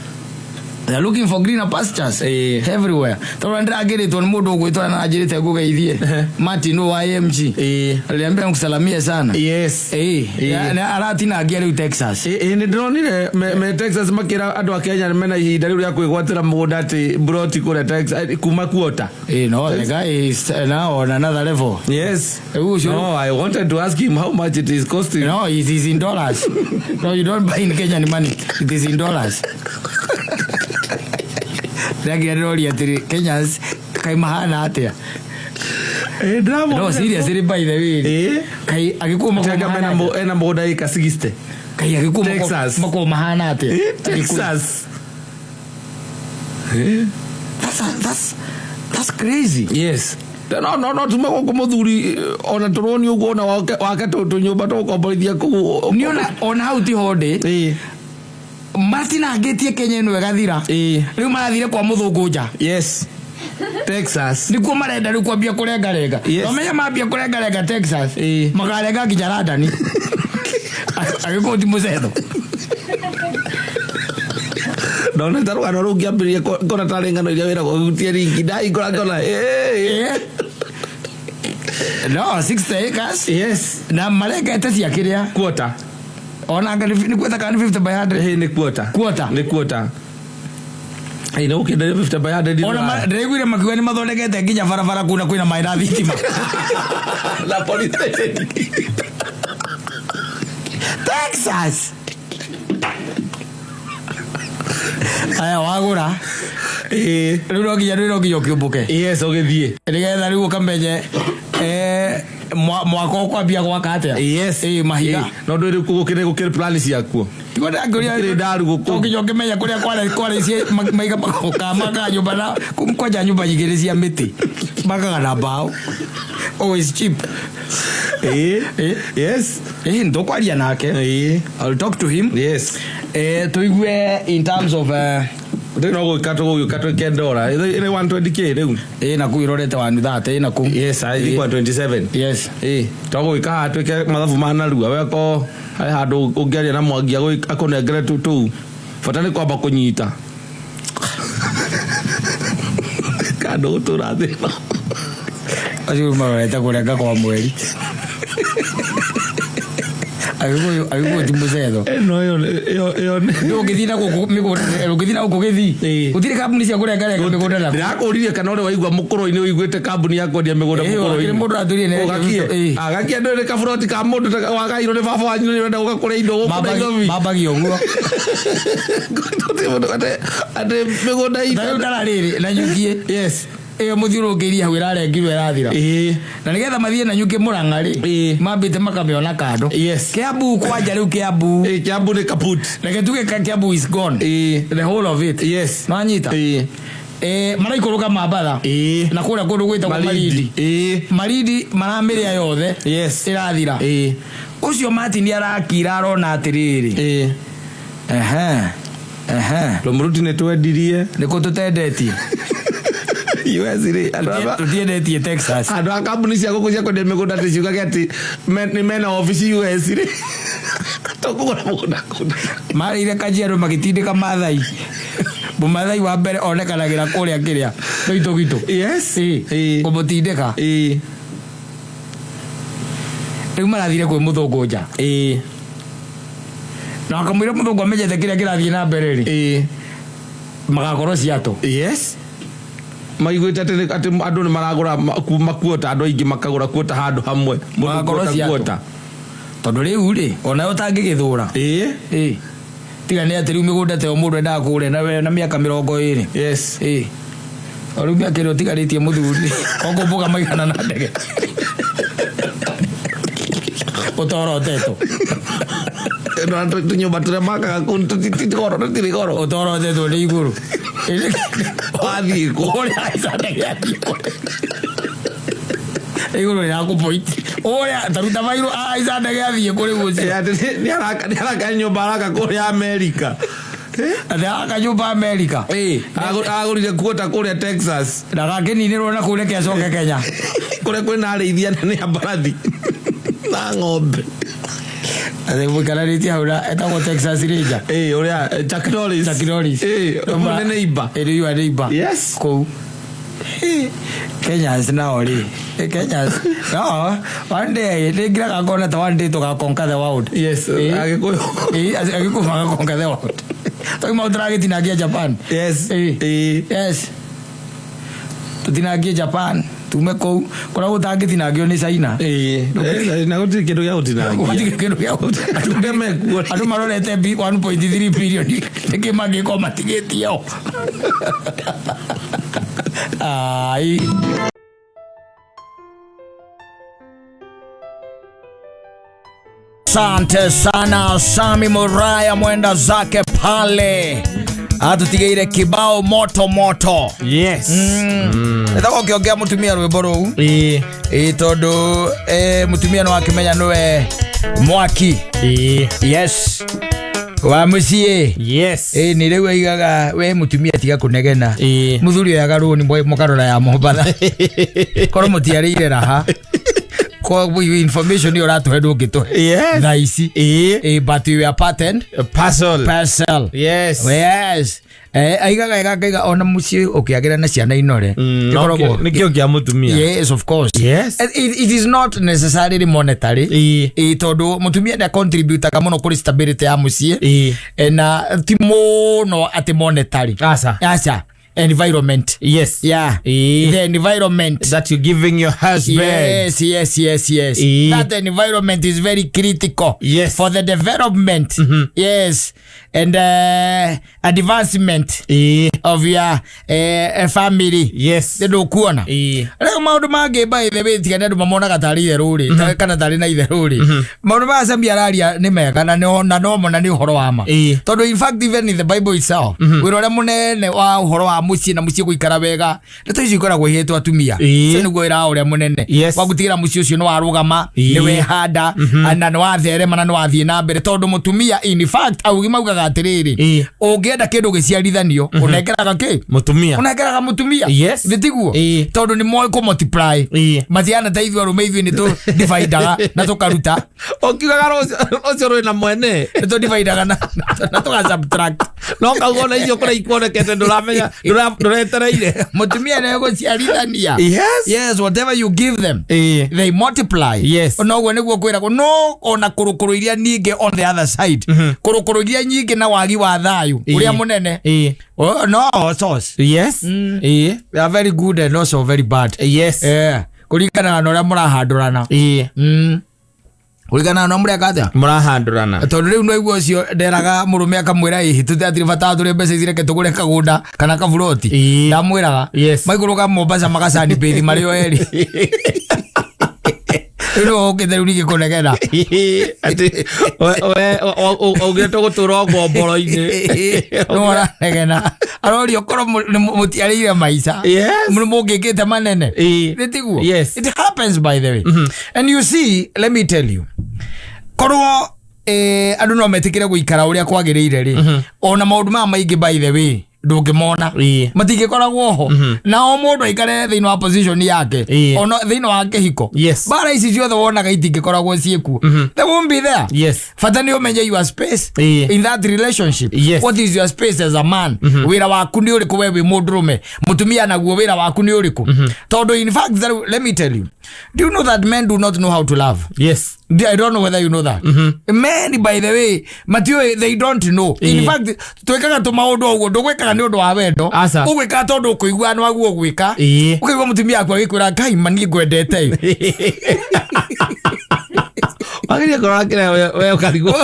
They are looking for greener pastures Ĩĩ. everywhere. Tondũ ndĩrangĩrĩtwo nĩ mũndũ ũgwĩtwo na anjĩrĩte ngũgeithie. Martin wa AMG. Ĩĩ. Aliambia nikusalamie sana. Yes. Ĩĩ. Ĩĩ. Na aratinangia rĩu Texas. Ĩĩ nĩ ndĩronire me Texas makĩra andũ a Kenya mena ihinda rĩu rĩa kwĩgwatĩra mũgũnda atĩ mburoti kũrĩa Texas kuma kuota. Ĩĩ, no, the guy is now on another level. Yes. Rĩu ũcio No, I wanted to ask him how much it is costing. No, it is in dollars. No, you don't buy in Kenyan money. It is in dollars. Ndĩragira ndĩroria atĩrĩ, Kenyans kaĩ mahana atĩa? Ĩĩ, ndĩramwonire. No, seriously by the way. Ĩĩ. Kaĩ agĩkũyũ makoragwo Tega mahana atĩa? ena mũgũnda ĩka 60. Kaĩ agĩkũyũ Texas. makoragwo mahana atĩa? Ĩĩ, Texas. Ĩĩ. That's crazy. Yes. No tuma gũkũ mũthuri ona tũroni ũguo ona wake tũnyũmba tũgũkomborithia kũu. Niĩ ona hau tiho ndĩ. Ĩĩ. Matinangĩtie Kenya ĩno ĩgathira. Ĩĩ. Rĩu marathire kwa mũthũngũ nja. Yes. Texas. Nĩkuo marenda rĩu kwambia kũrengarenga. Yes. Na ũmenye mambia kũrengarenga Texas. Ĩĩ. Makarenga nginya London. Agĩkũyũ ti mũcetho. Ndona ta rũgano rũngĩambĩrĩria ngona tarĩ ng'ano iria wĩragwo ũhutie ringi ndahingũra ngona ĩĩ. Ĩĩ. No, 60 acres. Yes. Na marengete cia kĩrĩa. Quarter. Ona anga nĩ kweta kana nĩ 50 by 100. Ĩĩ nĩ quarter. Quarter. Nĩ quarter. Ĩĩ nĩ gũkĩenderio 50 by 100. Ona ndĩraiguire makiuga nĩ mathondekete nginya barabara kuna kwĩna maĩ na thitima. Na police station. Texas. Aya wagũra. Ĩĩ. Rĩu no nginya rĩu no nginya ũkĩũmbũke. Yes, ũgĩthiĩ. Nĩgetha rĩu ũkamenye mwaka ũkwambia gwaka atĩa. Yes. Ĩĩ mahiga. Ĩĩ. No ndũrĩ gũkĩrĩ gũkĩrĩ plan ciakuo. Tiguo ndĩrakĩũria Gũkĩrĩ ndaru gũkũ. To nginya ũkĩmenye kũrĩa kware ici maiga maka nyũmba na kwanja nyũmba nyingĩ nĩ cia mĩtĩ. Makaga na mbaũ. Oh, it's cheap. Ĩĩ. Ĩĩ. Yes. Ĩĩ, nĩtũkwaria nake. Ĩĩ. I'll talk to him. Yes. Tũigue in terms of Rĩu no gũgĩka tũgũgĩũka twĩke ndora. Ĩrĩ 120k rĩu. Ĩĩ, na kũu ĩrorete 130 ĩĩ na kũu. Yes, I think 127. Yes. Ĩĩ, tũgũgĩka haha twĩke mathabu ma narua. We ko harĩ handũ ũngĩaria na Mwangi akũnengere tũu. Bata nĩ kwamba kũnyita. Kando gũtũra thĩ ĩno. Acio marorete kũrenga kwa mweri. Agĩkũyũ ti mũcetho. Ĩno ĩyo nĩ Ũngĩthiĩ na gũkũ mĩgũnda, ũngĩthiĩ na gũkũ gĩthii. Ĩĩ. Gũtirĩ kambuni cia kũrengarenga mĩgũnda na kũu. Ndĩrakũririe kana ũrĩ waigua mũkũrũ-inĩ ũiguĩte kambuni ya kwendia mĩgũnda Ĩĩ, mũkũrũ-inĩ. wakĩrĩ mũndũ atũrire nĩ- Ũgakie. Ĩĩ. Agakie ndũĩ nĩ kaburoti ka mũndũ ta wagairwo nĩ baba wanyu nĩ ũrenda gũka kũrĩa indo gũkũ Nairobi. Mambagia ũguo. Gũtirĩ mũndũ atĩ mĩgũnda itũ. Ta rĩu ndara rĩrĩ na nyuki. Yes. Ĩyo mũthiũrũrũkĩirie hau ĩrarengirwo ĩrathira. Ĩĩ. Na nĩgetha mathiĩ na nyuki Mũrang'a rĩ, Ĩĩ. mambĩte makamĩona kando. Yes. Kiambu kwanja rĩu Kiambu. Ĩĩ, Kiambu nĩ kaput. Reke tuge Kiambu is gone. Ĩĩ. The whole of it. Yes. Nĩwanyita? Ĩĩ. Maraikũrũka Mambatha. Ĩĩ. Na kũrĩa kũndũ gwĩtagwo Malindi. Ĩĩ. Malindi maramĩrĩa yothe. Yes. Ĩrathira. Ĩĩ. Ũcio Martin arakira arona atĩrĩrĩ. Ehe. Ehe. Rũmũruti nĩ twendirie. Nĩkũ tũtendetie? US rĩ, andũ aba Tũtiendetie Texas. Andũ a kambuni cia gũkũ cia kwendia mĩgũnda tĩciugage atĩ nĩ mena obici US rĩ, tũkũgũra mũgũnda kũu. Marĩire Kajiado magĩtindĩka Maathai. Mũmathai wa mbere onekanagĩra kũrĩa kĩrĩa Loitokito. Yes. Kũmũtindĩka. Rĩu marathire kwĩ mũthũngũ nja. Na akamwĩra mũthũngũ amenyete kĩrĩa kĩrathiĩ na mbere rĩ. Magakorwo Seattle. Yes. Maiguĩte atĩ andũ nĩ maragũra makuota, andũ aingĩ makagũra kuota handũ hamwe. Mũndũ Magakorwo kuota Seattle. kuota. Tondũ rĩu rĩ, onawe ũtangĩgĩthũra. Tiga nĩ atĩ rĩu mĩgũnda ta ĩyo mũndũ endaga kũgũra na mĩaka 20. Yes. O rĩu mĩaka ĩrĩa ũtigarĩtie mũthuri, okũmbũka maigana na ndege. Ũtorotetwo. Na tũnyũmba tũrĩa makaga kũu ti goro, tũtirĩ goro. Ũtorotetwo nĩ igũrũ. Wathiĩ kũ? Ũrĩa aica ndege athiĩ kũrĩ. Igũrũ rĩrakũpoint. Ũrĩa taruta bairũ aica ndege athiĩ kũrĩ gũcio. Atĩ nĩ araka nyũmba araka kũrĩa Amerika. Atĩ araka nyũmba Amerika. Agũrire kuota kũrĩa Texas. Ndagakĩninĩrwo na kũu reke acoke Kenya. Kũrĩa kwĩna arĩithia anene a mbarathi na ng'ombe. Atĩ mũikaranĩtie hau na etagwo Texas Ranger. Ũrĩa Chuck Norris. Chuck Norris. Ũmwe nĩ neighbor. Nĩ you are neighbor. Yes. Kũu. Kenyans nao rĩ. Kenyans. No, one day nĩngiraga ngona ta one day tũgaconquer the world. Yes, Agĩkũyũ. Agĩkũyũ magaconquer the world. Tũgima tũragĩtinangia Japan. Yes. Yes. Tũtinangie Japan. Tume kũu. Kũrĩa gũtangĩtinangio nĩ China. Na gũtirĩ kĩndũ gĩa gũtinangia. Gũtirĩ kĩndũ gĩa gũtinangia. Andũ arĩa mekuo. Andũ marorete 1.3 billion. Nĩkĩ mangĩkorwo matigĩtie o? Ai. Asante sana Sami Muraya mwenda zake pale atutigeire kibao moto moto. Yes. Nĩtagwo ũkĩongea mũtumia rwĩmbo rũu. Ĩ, tondũ mũtumia nĩ wakĩmenya nĩwe mwaki. Yes. Wa mũciĩ. Yes. Nĩ rĩu aigaga we mũtumia tiga kũnegena. Mũthuri oyaga rũni mũkarora ya Mombatha. Korwo mũtiarĩire raha. Kwa information ĩyo ũratũhe ndũngĩtũhe. Yes. Thaa ici. But we are patent. Parcel. Parcel. Yes. Yes. Aigaga wega akaiga ona mũciĩ ũkĩagĩra na ciana inore. Gĩkoragwo- Nĩkĩo kĩa mũtumia. Yes, of course. Yes. It is not necessarily monetary. Tondũ mũtumia nĩ acontributaga mũno kũrĩ stability ya mũciĩ. Na ti mũno atĩ monetary. Aca. Aca. Environment. Yes. Yeah. The environment. That you're giving your husband. Yes, yes, yes, yes. That environment is very critical. Yes. For the development. Yes. And advancement of your family. Yes. Nĩ ndũkuona. Rĩu maũndũ mangĩ by the way tiga nĩ andũ mamonaga tarĩ itherũ rĩ, kana tarĩ na itherũ rĩ. Maũndũ maya Sami araria nĩ mega na na no mona nĩ ũhoro wa ma. Tondũ in fact even in the Bible itself, wĩra ũrĩa mũnene wa ũhoro wa mũciĩ na mũciĩ gũikara wega, ndeto icio ikoragwo ihetwo atumia. Ũcio nĩguo wĩra ũrĩa mũnene. Yes. Wa gũtigĩra mũciĩ ũcio nĩ warũgama, nĩ wehanda, na nĩ watherema na nĩ wathiĩ na mbere. Tondũ mũtumia in fact augi maugaga atĩrĩrĩ, ũngĩenda kĩndũ gĩciarithanio, ũnengeraga kĩ? Mũtumia. Ũnengeraga mũtumia. Yes. Nĩ tiguo? Tondũ nĩ moĩ kũ multiply. Matiana ta ithuĩ arũme ithuĩ nĩ tũ dividaga na tũkaruta. Ũkiugaga rũcio rwĩna mwene. Nĩ tũ dividaga na tũga subtract. No kauga ona icio kũrĩa ikuonekete ndũramenya, ndũretereire. Mũtumia nĩ egũciarithania. Yes. Yes, whatever you give them, they multiply. Yes. No ũguo nĩguo kwĩragwo. No ona kũrũkũrũ iria nyingĩ on the other side. Kũrũkũrũ iria nyingĩ na wagi wa thayũ ũrĩa mũnene. Oh, no, source. Yes. They are very good and also very bad. Yes. Kũringana na ũrĩa mũrahandũrana. Kũringana na ũrĩa mũreka atĩa? Mũrahandũrana. Tondũ rĩu no igua ũcio nderaga mũrũme akamwĩra ĩhĩ tũtiatirĩ bata tũrĩ mbeca ici reke tũgũre kagũnda kana kaburoti. Ndamwĩraga. Yes. Maikũrũka Mombasa magacani bĩthi marĩ o erĩ. Rĩu nĩwe ũkĩte rĩu ningĩ kũnegena. Atĩ, we, augire tũgũtũra ngomboro-inĩ. Nĩwe ũranegena. Arorio korwo nĩ mũtiarĩire maica. Yes. Nĩ mũngĩkĩte manene. Nĩ tiguo? Yes. It happens by the way. And you see, let me tell you. Korwo andũ no metĩkĩre gũikara ũrĩa kwagĩrĩire rĩ, ona maũndũ maya maingĩ, by the way, ndũngĩmona. Matingĩkoragwo ho, na o mũndũ aikare thĩinĩ wa position yake, ona thĩinĩ wa kĩhiko, bara ici ciothe wonaga itingĩkoragwo ciĩkuo. They won't be there. Bata nĩ ũmenye your space in that relationship. What is your space as a man? Wĩra waku nĩ ũrĩkũ we wĩ mũndũrũme? Mũtumia naguo wĩra waku nĩ ũrĩkũ? Tondũ in fact, let me tell you, do you know that men do not know how to love? Yes. I don't know whether you know that. Men, by the way, matiũĩ, they don't know. In fact, twĩkaga tũmaũndũ ũguo, ndũgwĩkaga nĩ ũndũ wa wendo. Aca. Ũgwĩkaga tondũ ũkũigua nĩ waguo gwĩka. Ũkaigua mũtumia waku agĩkwĩra, "Ngai ma niĩ ngwendete." Wageria kũrora kĩrĩa we ũkarigwo.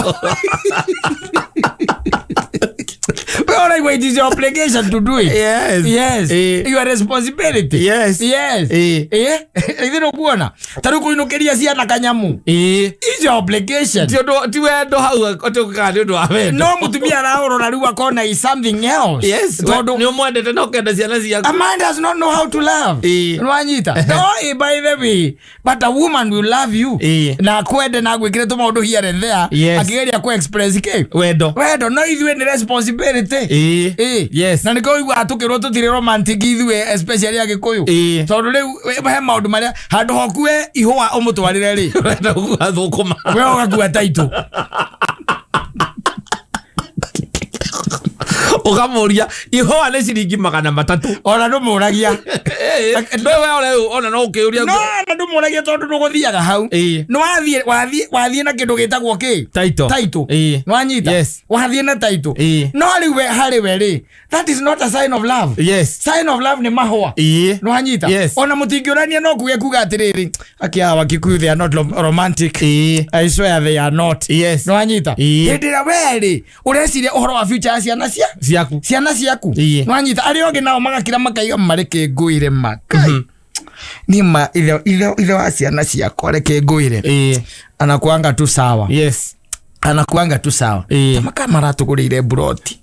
We ũraigua it is your obligation to do it. Yes. Your responsibility. Yes. Ithe nĩũkuona ta rĩu kũinũkĩria ciana kanyamu is your obligation. Ti ũndũ, ti wendo hau, atĩ ũkaga nĩ ũndũ wa wendo. No mũtumia araũrora rĩu akona is something else. Tondũ Nĩ ũmwendete na ũkenda ciana ciaku. a man does not know how to love. Nwanyita? No, by the way, but a woman will love you na akwende na agwĩkĩre tũmaũndũ here and there, akĩgeria kũ express kĩ? Wendo. Wendo. No ithuĩ nĩ responsibility. Na nĩkĩo ũiguaga tũkĩrwo tũtirĩ romantic ithuĩ, especially Agĩkũyũ. Tondũ rĩu he maũndũ marĩa handũ hokue ihũa ũmũtwarĩre rĩ, Ũrenda gũkua thũkũma. We ũgakua taitũ. Ũkamũria ihũa nĩ ciringi 300. Ona ndũmũragia. No we ũrĩa ona no ũkĩũria. No na ndũmũragia tondũ ndũgũthiaga hau. Nĩ wathiĩ na kĩndũ gĩtagwo kĩ? Title. Title. Nwanyita? Yes. Wathiĩ na title. No rĩu we harĩ we rĩ, that is not a sign of love. Sign of love nĩ mahũa. Nwanyita? Yes. Ona mũtingĩũrania, no kuge kuga atĩrĩrĩ, akia Kikuyu, they are not romantic. I swear they are not. Nwanyita? Hĩndĩ ĩrĩa we rĩ ũreciria ũhoro wa future ya ciana cia Ciaku. ciana ciaku. Nwanyita? Arĩa angĩ nao magakira makaiga mareke ngũire ma Kai. Niĩ ma ithe wa ciana ciakwa, reke ngũire, anakuanga tu sawa. Anakuanga tu sawa. Tamaka maratũgũrĩire mburoti.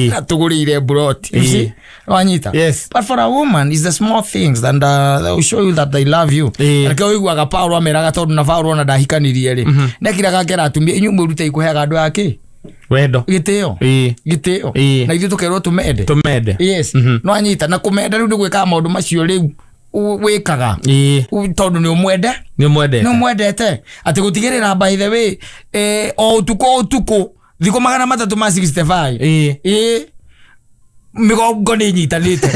Maratũgũrĩire mburoti. You see? Wanyita? Yes. But for a woman is the small things and they will show you that they love you. Reke ũiguaga Paulo ameraga, tondũ na Paulo ona ndahikanirie rĩ, nĩakiraga akera atumia, inyuĩ mwĩrutei kũheaga andũ ake Wendo. gĩtĩo. Gĩtĩo. Na ithuĩ tũkerwo tũmende. Tũmende. Yes. No anyita na kũmenda rĩu nĩ gwĩkaga maũndũ macio rĩu wĩkaga tondũ nĩ ũmwende. Nĩ ũmwendete. Nĩ ũmwendete, atĩ gũtigĩrĩra, by the way, o ũtukũ o ũtukũ thikũ 365, ĩ mĩgongo nĩ ĩnyitanĩte.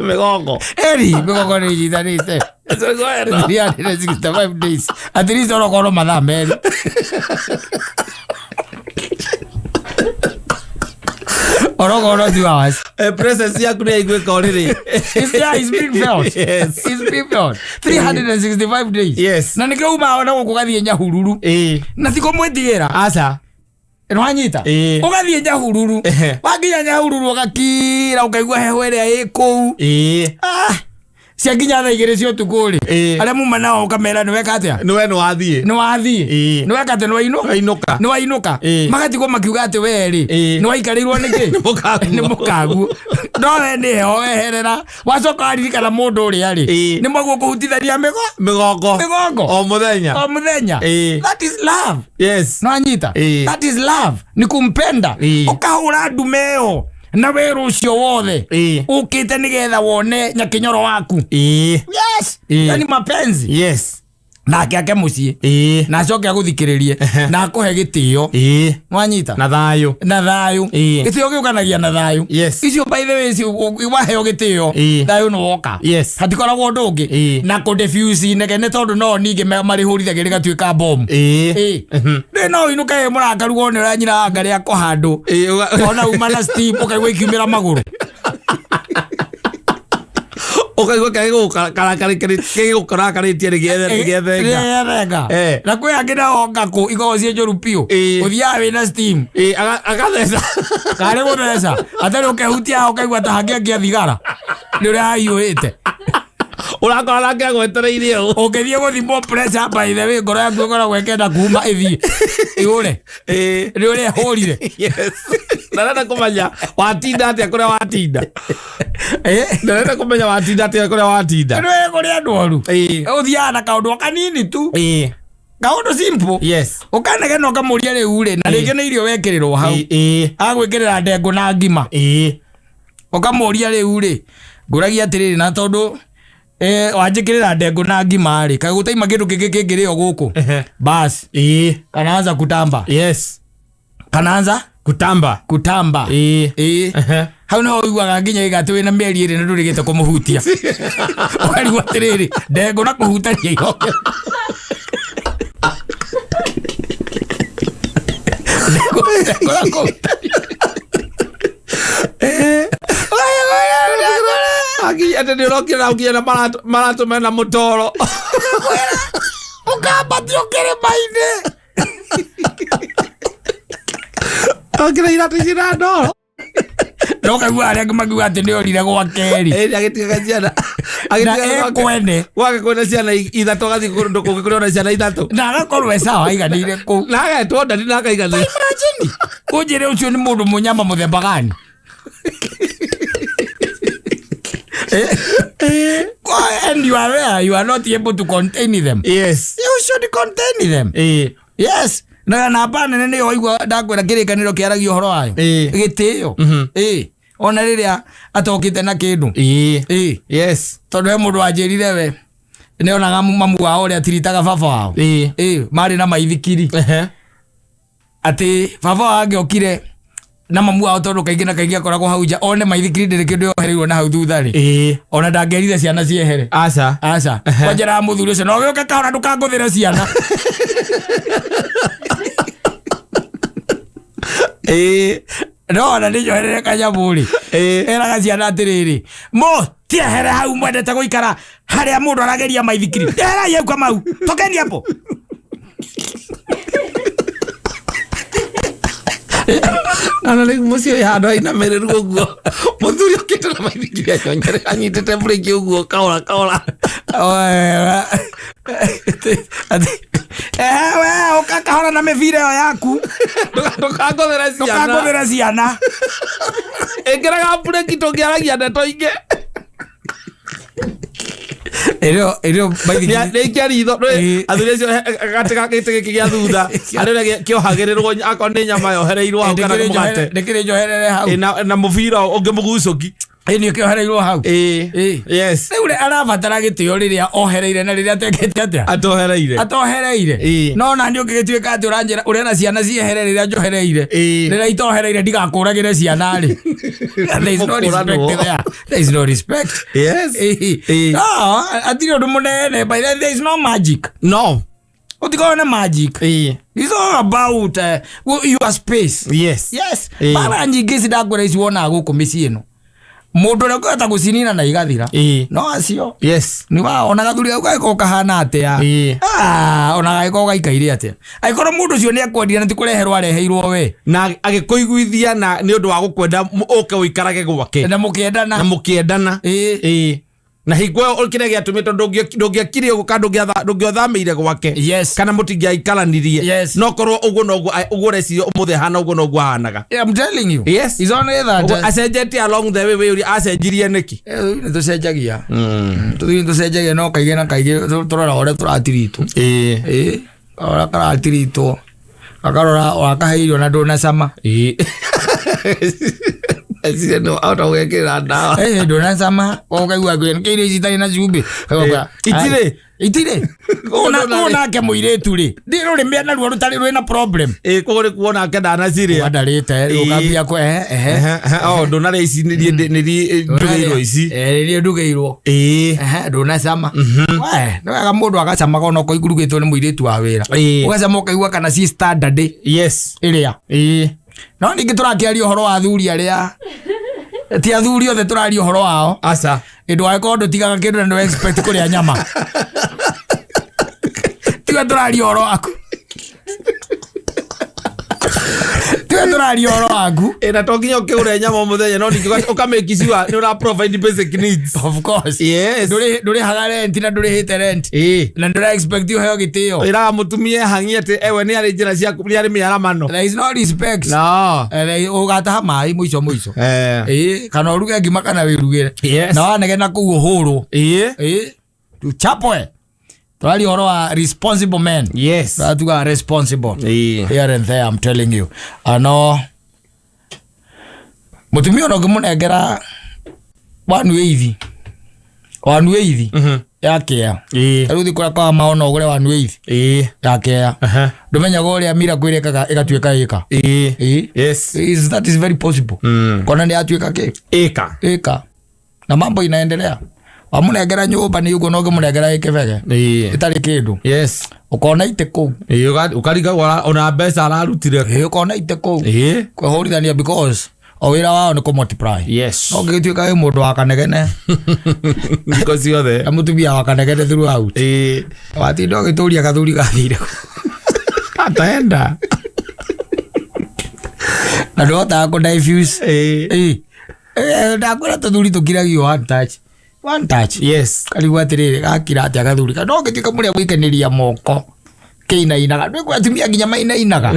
Mĩgongo. Eri mĩgongo nĩ ĩnyitanĩte 365 days, at least orokorwo mathaa 2. Orokorwo 2 hours. Presence yaku nĩ yaiguĩka ũrĩrĩ. It's, yeah, it's being felt. It's being felt. 365 days. Na nikio uma na gũkũ gathiĩ Nyahururu. Na ti kũmwĩtigĩra. Aca. Nĩwanyita? Ũgathiĩ Nyahururu. Wakinya Nyahururu ũgakira, ũkaigua heho ĩrĩa ĩ kũu. Ah, ciakinya thaa 2 cia ũtukũ rĩ, arĩa muma nao ũkamera nĩ weka atĩa? Nĩ we nĩ wathiĩ. Nĩ wathiĩ. Nĩ weka atĩa? Nĩ wainũ? Wainũka. Nĩ wainũka. Magatigwo makiuga atĩ we rĩ, nĩ waikarĩirwo nĩkĩ? Mũkaguo. Nĩ mũkaguo. No we nĩ heho weherera, wacoka waririkana mũndũ ũrĩa rĩ, nĩ mwaguo kũhutithania mĩgo Mĩgongo. Mĩgongo. O mũthenya. O mũthenya. That is love. Nwanyita? That is love, ni kumpenda. Ũkahũra ndume ĩyo na wĩra ũcio wothe ũkĩte nĩgetha wone nyakinyoro waku. Yes. Yani mapenzi. Nake ake mũciĩ na acoke agũthikĩrĩrie na akũhe gĩtĩo. Nwanyita? Na thayũ. Na thayũ. Gĩtĩo gĩũkanagia na thayũ. Icio, by the way, icio waheo gĩtĩo, thayũ nĩ woka. Hatikoragwo ũndũ ũngĩ na kũ defuse inegene, tondũ no ningĩ marĩhũrithagia rĩgatuĩka bomu. Rĩ no ũinũke wĩ mũrakaru wone ũrĩa nyina wa ngarĩ akwa handũ, ona uma na steam ũkaigua ikiumĩra magũrũ. Ũkaigua kĩgũkarakarĩtie rĩgĩethenga. Rĩgethenga. Na kwĩ angĩ nao ngakũ ikoragwo ciĩ njũru biũ. Ũthiaga wĩna steam. Agatheca. Karĩ gũtheca atarĩ ũkehutia, ũkaigua ta hangĩangia thigara nĩ ũrĩa hahiũhĩte. Ũrakora nake agwetereire ũũ. Ũngĩthiĩ gũthimwo pressure, by the way, ngoro yaku ĩkoragwo ĩkĩenda kuma ĩthiĩ ĩũre nĩ ũrĩa ĩhũrire. Ndarenda kũmenya watinda atĩa kũrĩa watinda. Eh? Ndarenda kũmenya watinda atĩa kũrĩa watinda. Nĩ kũrĩ andũ oru. Ĩĩ. Ũthiaga na kaũndũ o kanini tu. Ĩĩ. Kaũndũ simple. Yes. Ũkanegena ũkamũria rĩu rĩ, na rĩngĩ nĩ irio wekĩrĩrwo hau. Ĩĩ. Agwĩkĩrĩra ndengũ na ngima. Ĩĩ. Ũkamũria rĩu rĩ, ngũragia atĩrĩrĩ na tondũ wanjĩkĩrĩra ndengũ na ngima rĩ, kaĩ gũtaima kĩndũ kĩngĩ kĩngĩrĩo gũkũ? Ehe. Bas. Ĩĩ. Kanaanza kutamba. Yes. Kanaanza Kutamba. kutamba. Ĩĩ. Ĩĩ. Ehe. Hau niho ũiguaga nginya iga atĩ wĩna mĩeri ĩrĩ na ndũrĩgĩte kũmũhutia. Ũkarigwo atĩrĩrĩ, ndengũ na kũhutania ihoke. Ndengũ ndengũ na kũhutania. Atĩ nĩ ũrokire na ũkinya na maratũ mena mũtoro. Ũkambatio kĩrĩma-inĩ. Okire iratũ ici na ndoro. Na ũkaigua arĩa angĩ makiuga atĩ nĩ orire gwake rĩ. Ĩĩ, agĩtigaga ciana. Na Agĩtigaga gwake. ekwene. Gwake kwĩna ciana ithatũ agathiĩ kũndũ kũngĩ kũrĩa ona ciana ithatũ. Na agakorwo e sawa aiganĩire kũu. Na agetwo ndadi na akaiganĩra. Imagine. Ũnjĩre ũcio nĩ mũndũ mũnyama mũthemba gani? And you are there, you are not able to contain them. Yes. You should contain them. Ĩĩ. Yes. Na namba nene nĩyo waigua ndakwĩra kĩrĩkanĩro kĩaragia ũhoro wayo. Ĩĩ. Gĩtĩo. Ĩĩ. Ona rĩrĩa atokĩte na kĩndũ. Ĩĩ. Ĩĩ. Yes. Tondũ he mũndũ wanjĩrire we nĩonaga mamu wao ũrĩa atiritaga baba wao. Ĩĩ. Ĩĩ, marĩ na maithikiri. Ehe. Atĩ baba wao angĩokire na mamu wao tondũ kaingĩ na kaingĩ akoragwo hau nja one maithikiri ndĩrĩ kĩndũ yohereirwo na hau thutha rĩ. Ĩĩ. Ona ndangĩerire ciana ciehere. Aca. Aca. Kwanjĩraga mũthuri ũcio no gĩũke kahora ndũkangũthĩre ciana. Ĩĩ. No ona nĩ njoherere kanyamũ rĩ. Ĩĩ. Eraga ciana atĩrĩrĩ, mũtiehere hau mwendete gũikara harĩa mũndũ arageria maithikiri. Eherai hau kamau. Tokeni hapo. Ona rĩu mũciĩ wĩ handũ ainamĩrĩru ũguo mũthuri okĩte na maithikiri anyonyere anyitĩte breki ũguo kahora kahora. Ehe we ũka kahora na mĩbira ĩyo yaku. Ndũkangũthĩre ciana. Ndũkangũthĩre ciana. Ĩkĩraga breki tũngĩaragia ndeto ingĩ. Ĩrĩo ĩrĩo maithikiri. Nĩ ikia ritho. Ĩĩ. Athuri acio gatĩ ga gĩtĩ gĩkĩ gĩa thutha harĩ ũrĩa kĩohagĩrĩrwo akorwo nĩ nyama yohereirwo hau kana mũgate. Ndĩkĩrĩ njoherere hau. Ĩ, na mũbira ũngĩ mũgucũki. Ĩ nĩ ũkĩohereirwo hau. Ĩĩ. Ĩĩ. Yes. Rĩu rĩ arabatara gĩtĩo rĩrĩa ohereire na rĩrĩa atekĩte atĩa? Atohereire. Atohereire. Ĩĩ. No na nĩ ũngĩgĩtuĩka atĩ ũranjĩra ũrera ciana ciehere rĩrĩa njohereire. Ĩĩ. Rĩrĩa itohereire ndigakũragĩre ciana rĩ. There is no respect Mũkũranwo. there. There is no respect. Yes. Ĩĩ. Ĩĩ. No, hatirĩ ũndũ mũnene but there is no magic. No. Ũtikorwo na magic. Ĩĩ. It's all about your space. Yes. Yes. Ĩĩ. Bara nyingĩ ici ndakwĩra ici wonaga gũkũ mĩciĩ ĩno. Mũndũ ũrĩa ũngĩhota gũcinina na igathira. Ĩĩ. No acio. Yes. Nĩ wa ona gathuri kau gagĩkorwo kahana atĩa. Ĩĩ. Ah, ona gagĩkorwo gaikaire atĩa. Angĩkorwo mũndũ ũcio nĩ akwendire na ti kũreherwo areheirwo we. Na agĩkũiguithia na nĩ ũndũ wa gũkwenda ũke ũikarage gwake. Na mũkĩendana. Na mũkĩendana. Ĩĩ. Ĩĩ. Na hingo ĩyo kĩrĩa gĩatũmĩte ndũngĩakire ũguo kana ndũngĩothamĩire gwake. Yes. Kana mũtingĩaikaranirie. Yes. No korwo ũguo noguo ũguo ũreciria ũmũthĩ ahana ũguo noguo ahanaga. Yeah, I'm telling you. Yes. It's only that. Ũguo acenjetie along the way wĩyũrie acenjirie nĩkĩ. Nĩ tũcenjagia. Tũthiĩ tũcenjagia no kaingĩ na kaingĩ tũroraga ũrĩa tũratiritwo. Ĩĩ. Ĩĩ. Ũrĩa karatiritwo. Gakarora wakahe irio na ndũnacama. Ĩĩ. Eciria no ahota gũgekĩrĩra ndawa. Eh, ndũnacama. Ũkaigua nĩkĩ irio ici itarĩ na cumbĩ. Ũkaigua, Itirĩ? Itirĩ. Koguo ndũnarĩ. Ũũ nake mũirĩtu rĩ. Ndĩ rũrĩmĩ naruo rũtarĩ rwĩna problem. Ĩĩ koguo nĩ kuona ake ndanacirĩa. Wandarĩte rĩu Ĩĩ. ũkambia kũ ehe ehe. Ehe, ehe, oh, ndũnarĩa ici nĩ niĩ ndugĩirwo ici. Eh, nĩ niĩ ndugĩirwo. Ĩĩ. Ehe, ndũnacama. We, nĩ wega mũndũ agacamaga ona okorwo irugĩtwo nĩ mũirĩtu wa wĩra. Ĩĩ. Ũgacama ũkaigua kana ci standard Yes. ĩrĩa. Ĩĩ. No ningĩ tũrakĩaria ũhoro wa athuri arĩa ti athuri othe tũraria ũhoro wao. Aca. Ndũgagĩkorwo ndũtigaga kĩndũ na nĩ expect kũrĩa nyama. Tiwe tũraria ũhoro waku. Tiwe Tiwe tũraria ũhoro waku. Ĩ, na to nginya ũkĩgũre nyama o mũthenya, no ningĩ ũkamake sure nĩ ũra provide basic needs. Of course. Yes. Ndũrĩhaga rent na ndũrĩhĩte rent. Na ndũra expect ũheo gĩtĩo. Ĩraga mũtumia hangi atĩ ewe nĩ arĩ njĩra ciaku, nĩ arĩ mĩaramano. There is no respect. No. Ũgataha maĩ mũico mũico. Eh. Ĩ, kana ũruge ngima kana wĩrugĩre. Yes. Na wanegena kũu ũhũrwo. Ĩ. Ĩ, tuchapwe. Tũraria ũhoro wa responsible men. Yes. Tũratuga responsible. Ĩ. Here and there, I'm telling you. Ano mũtumia ona ũngĩmũnengera 180 180 ya kĩa. Ĩ. Rĩu thiĩ kũrĩa kwa maona ũgũre 180 Ĩ. ya kĩa. Aha. Ndũmenyaga ũrĩa miracle ĩrekaga ĩgatuĩka ĩka. Ĩ. Ĩ. Yes. That is very possible. Kona nĩ yatuĩka kĩ? Ĩka. Ĩka. Na mambo inaendelea. Wamũnengera nyũmba nĩ ũguo, no ũngĩmũnengera ĩkĩbege Ĩ. ĩtarĩ kĩndũ, Yes. ũkona itĩ kũu. Ĩ, ũkarigagwo ona mbeca ararutire. Ĩ, ũkona itĩ kũu. Ĩ. Kwĩhũrithania because o wĩra wao nĩ kũ-multiply. Yes. No ngĩgĩtuĩka wĩ mũndũ wa kanegene Thikũ ciothe. na mũtumia wa kanegene throughout, Ĩ. watinda ũgĩtũria gathuri gathire kũ. Ataenda. Na ndũhotaga kũ diffuse. Ĩ. Ĩ. Eh, ndakwĩra tũthuri tũkiragio one touch, one touch. Yes. Karigwo atĩrĩrĩ, gakira atĩa gathuri no ngĩtuĩka mũrĩa gwĩkenĩria moko kĩinainaga, ndwĩkũ atumia nginya mainainaga.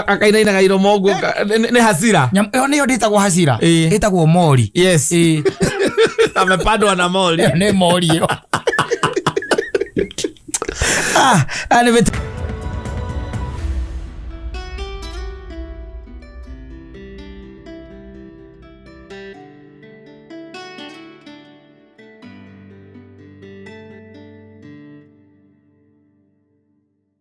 Akainainaga iromo ũguo nĩ hasira. Ĩyo nĩyo ndĩtagwo hasira. Ĩ. Ĩtagwo mori. Yes. Ĩ. Amepandwa na mori. Ĩyo nĩ mori ĩyo. Ah, ah, nĩ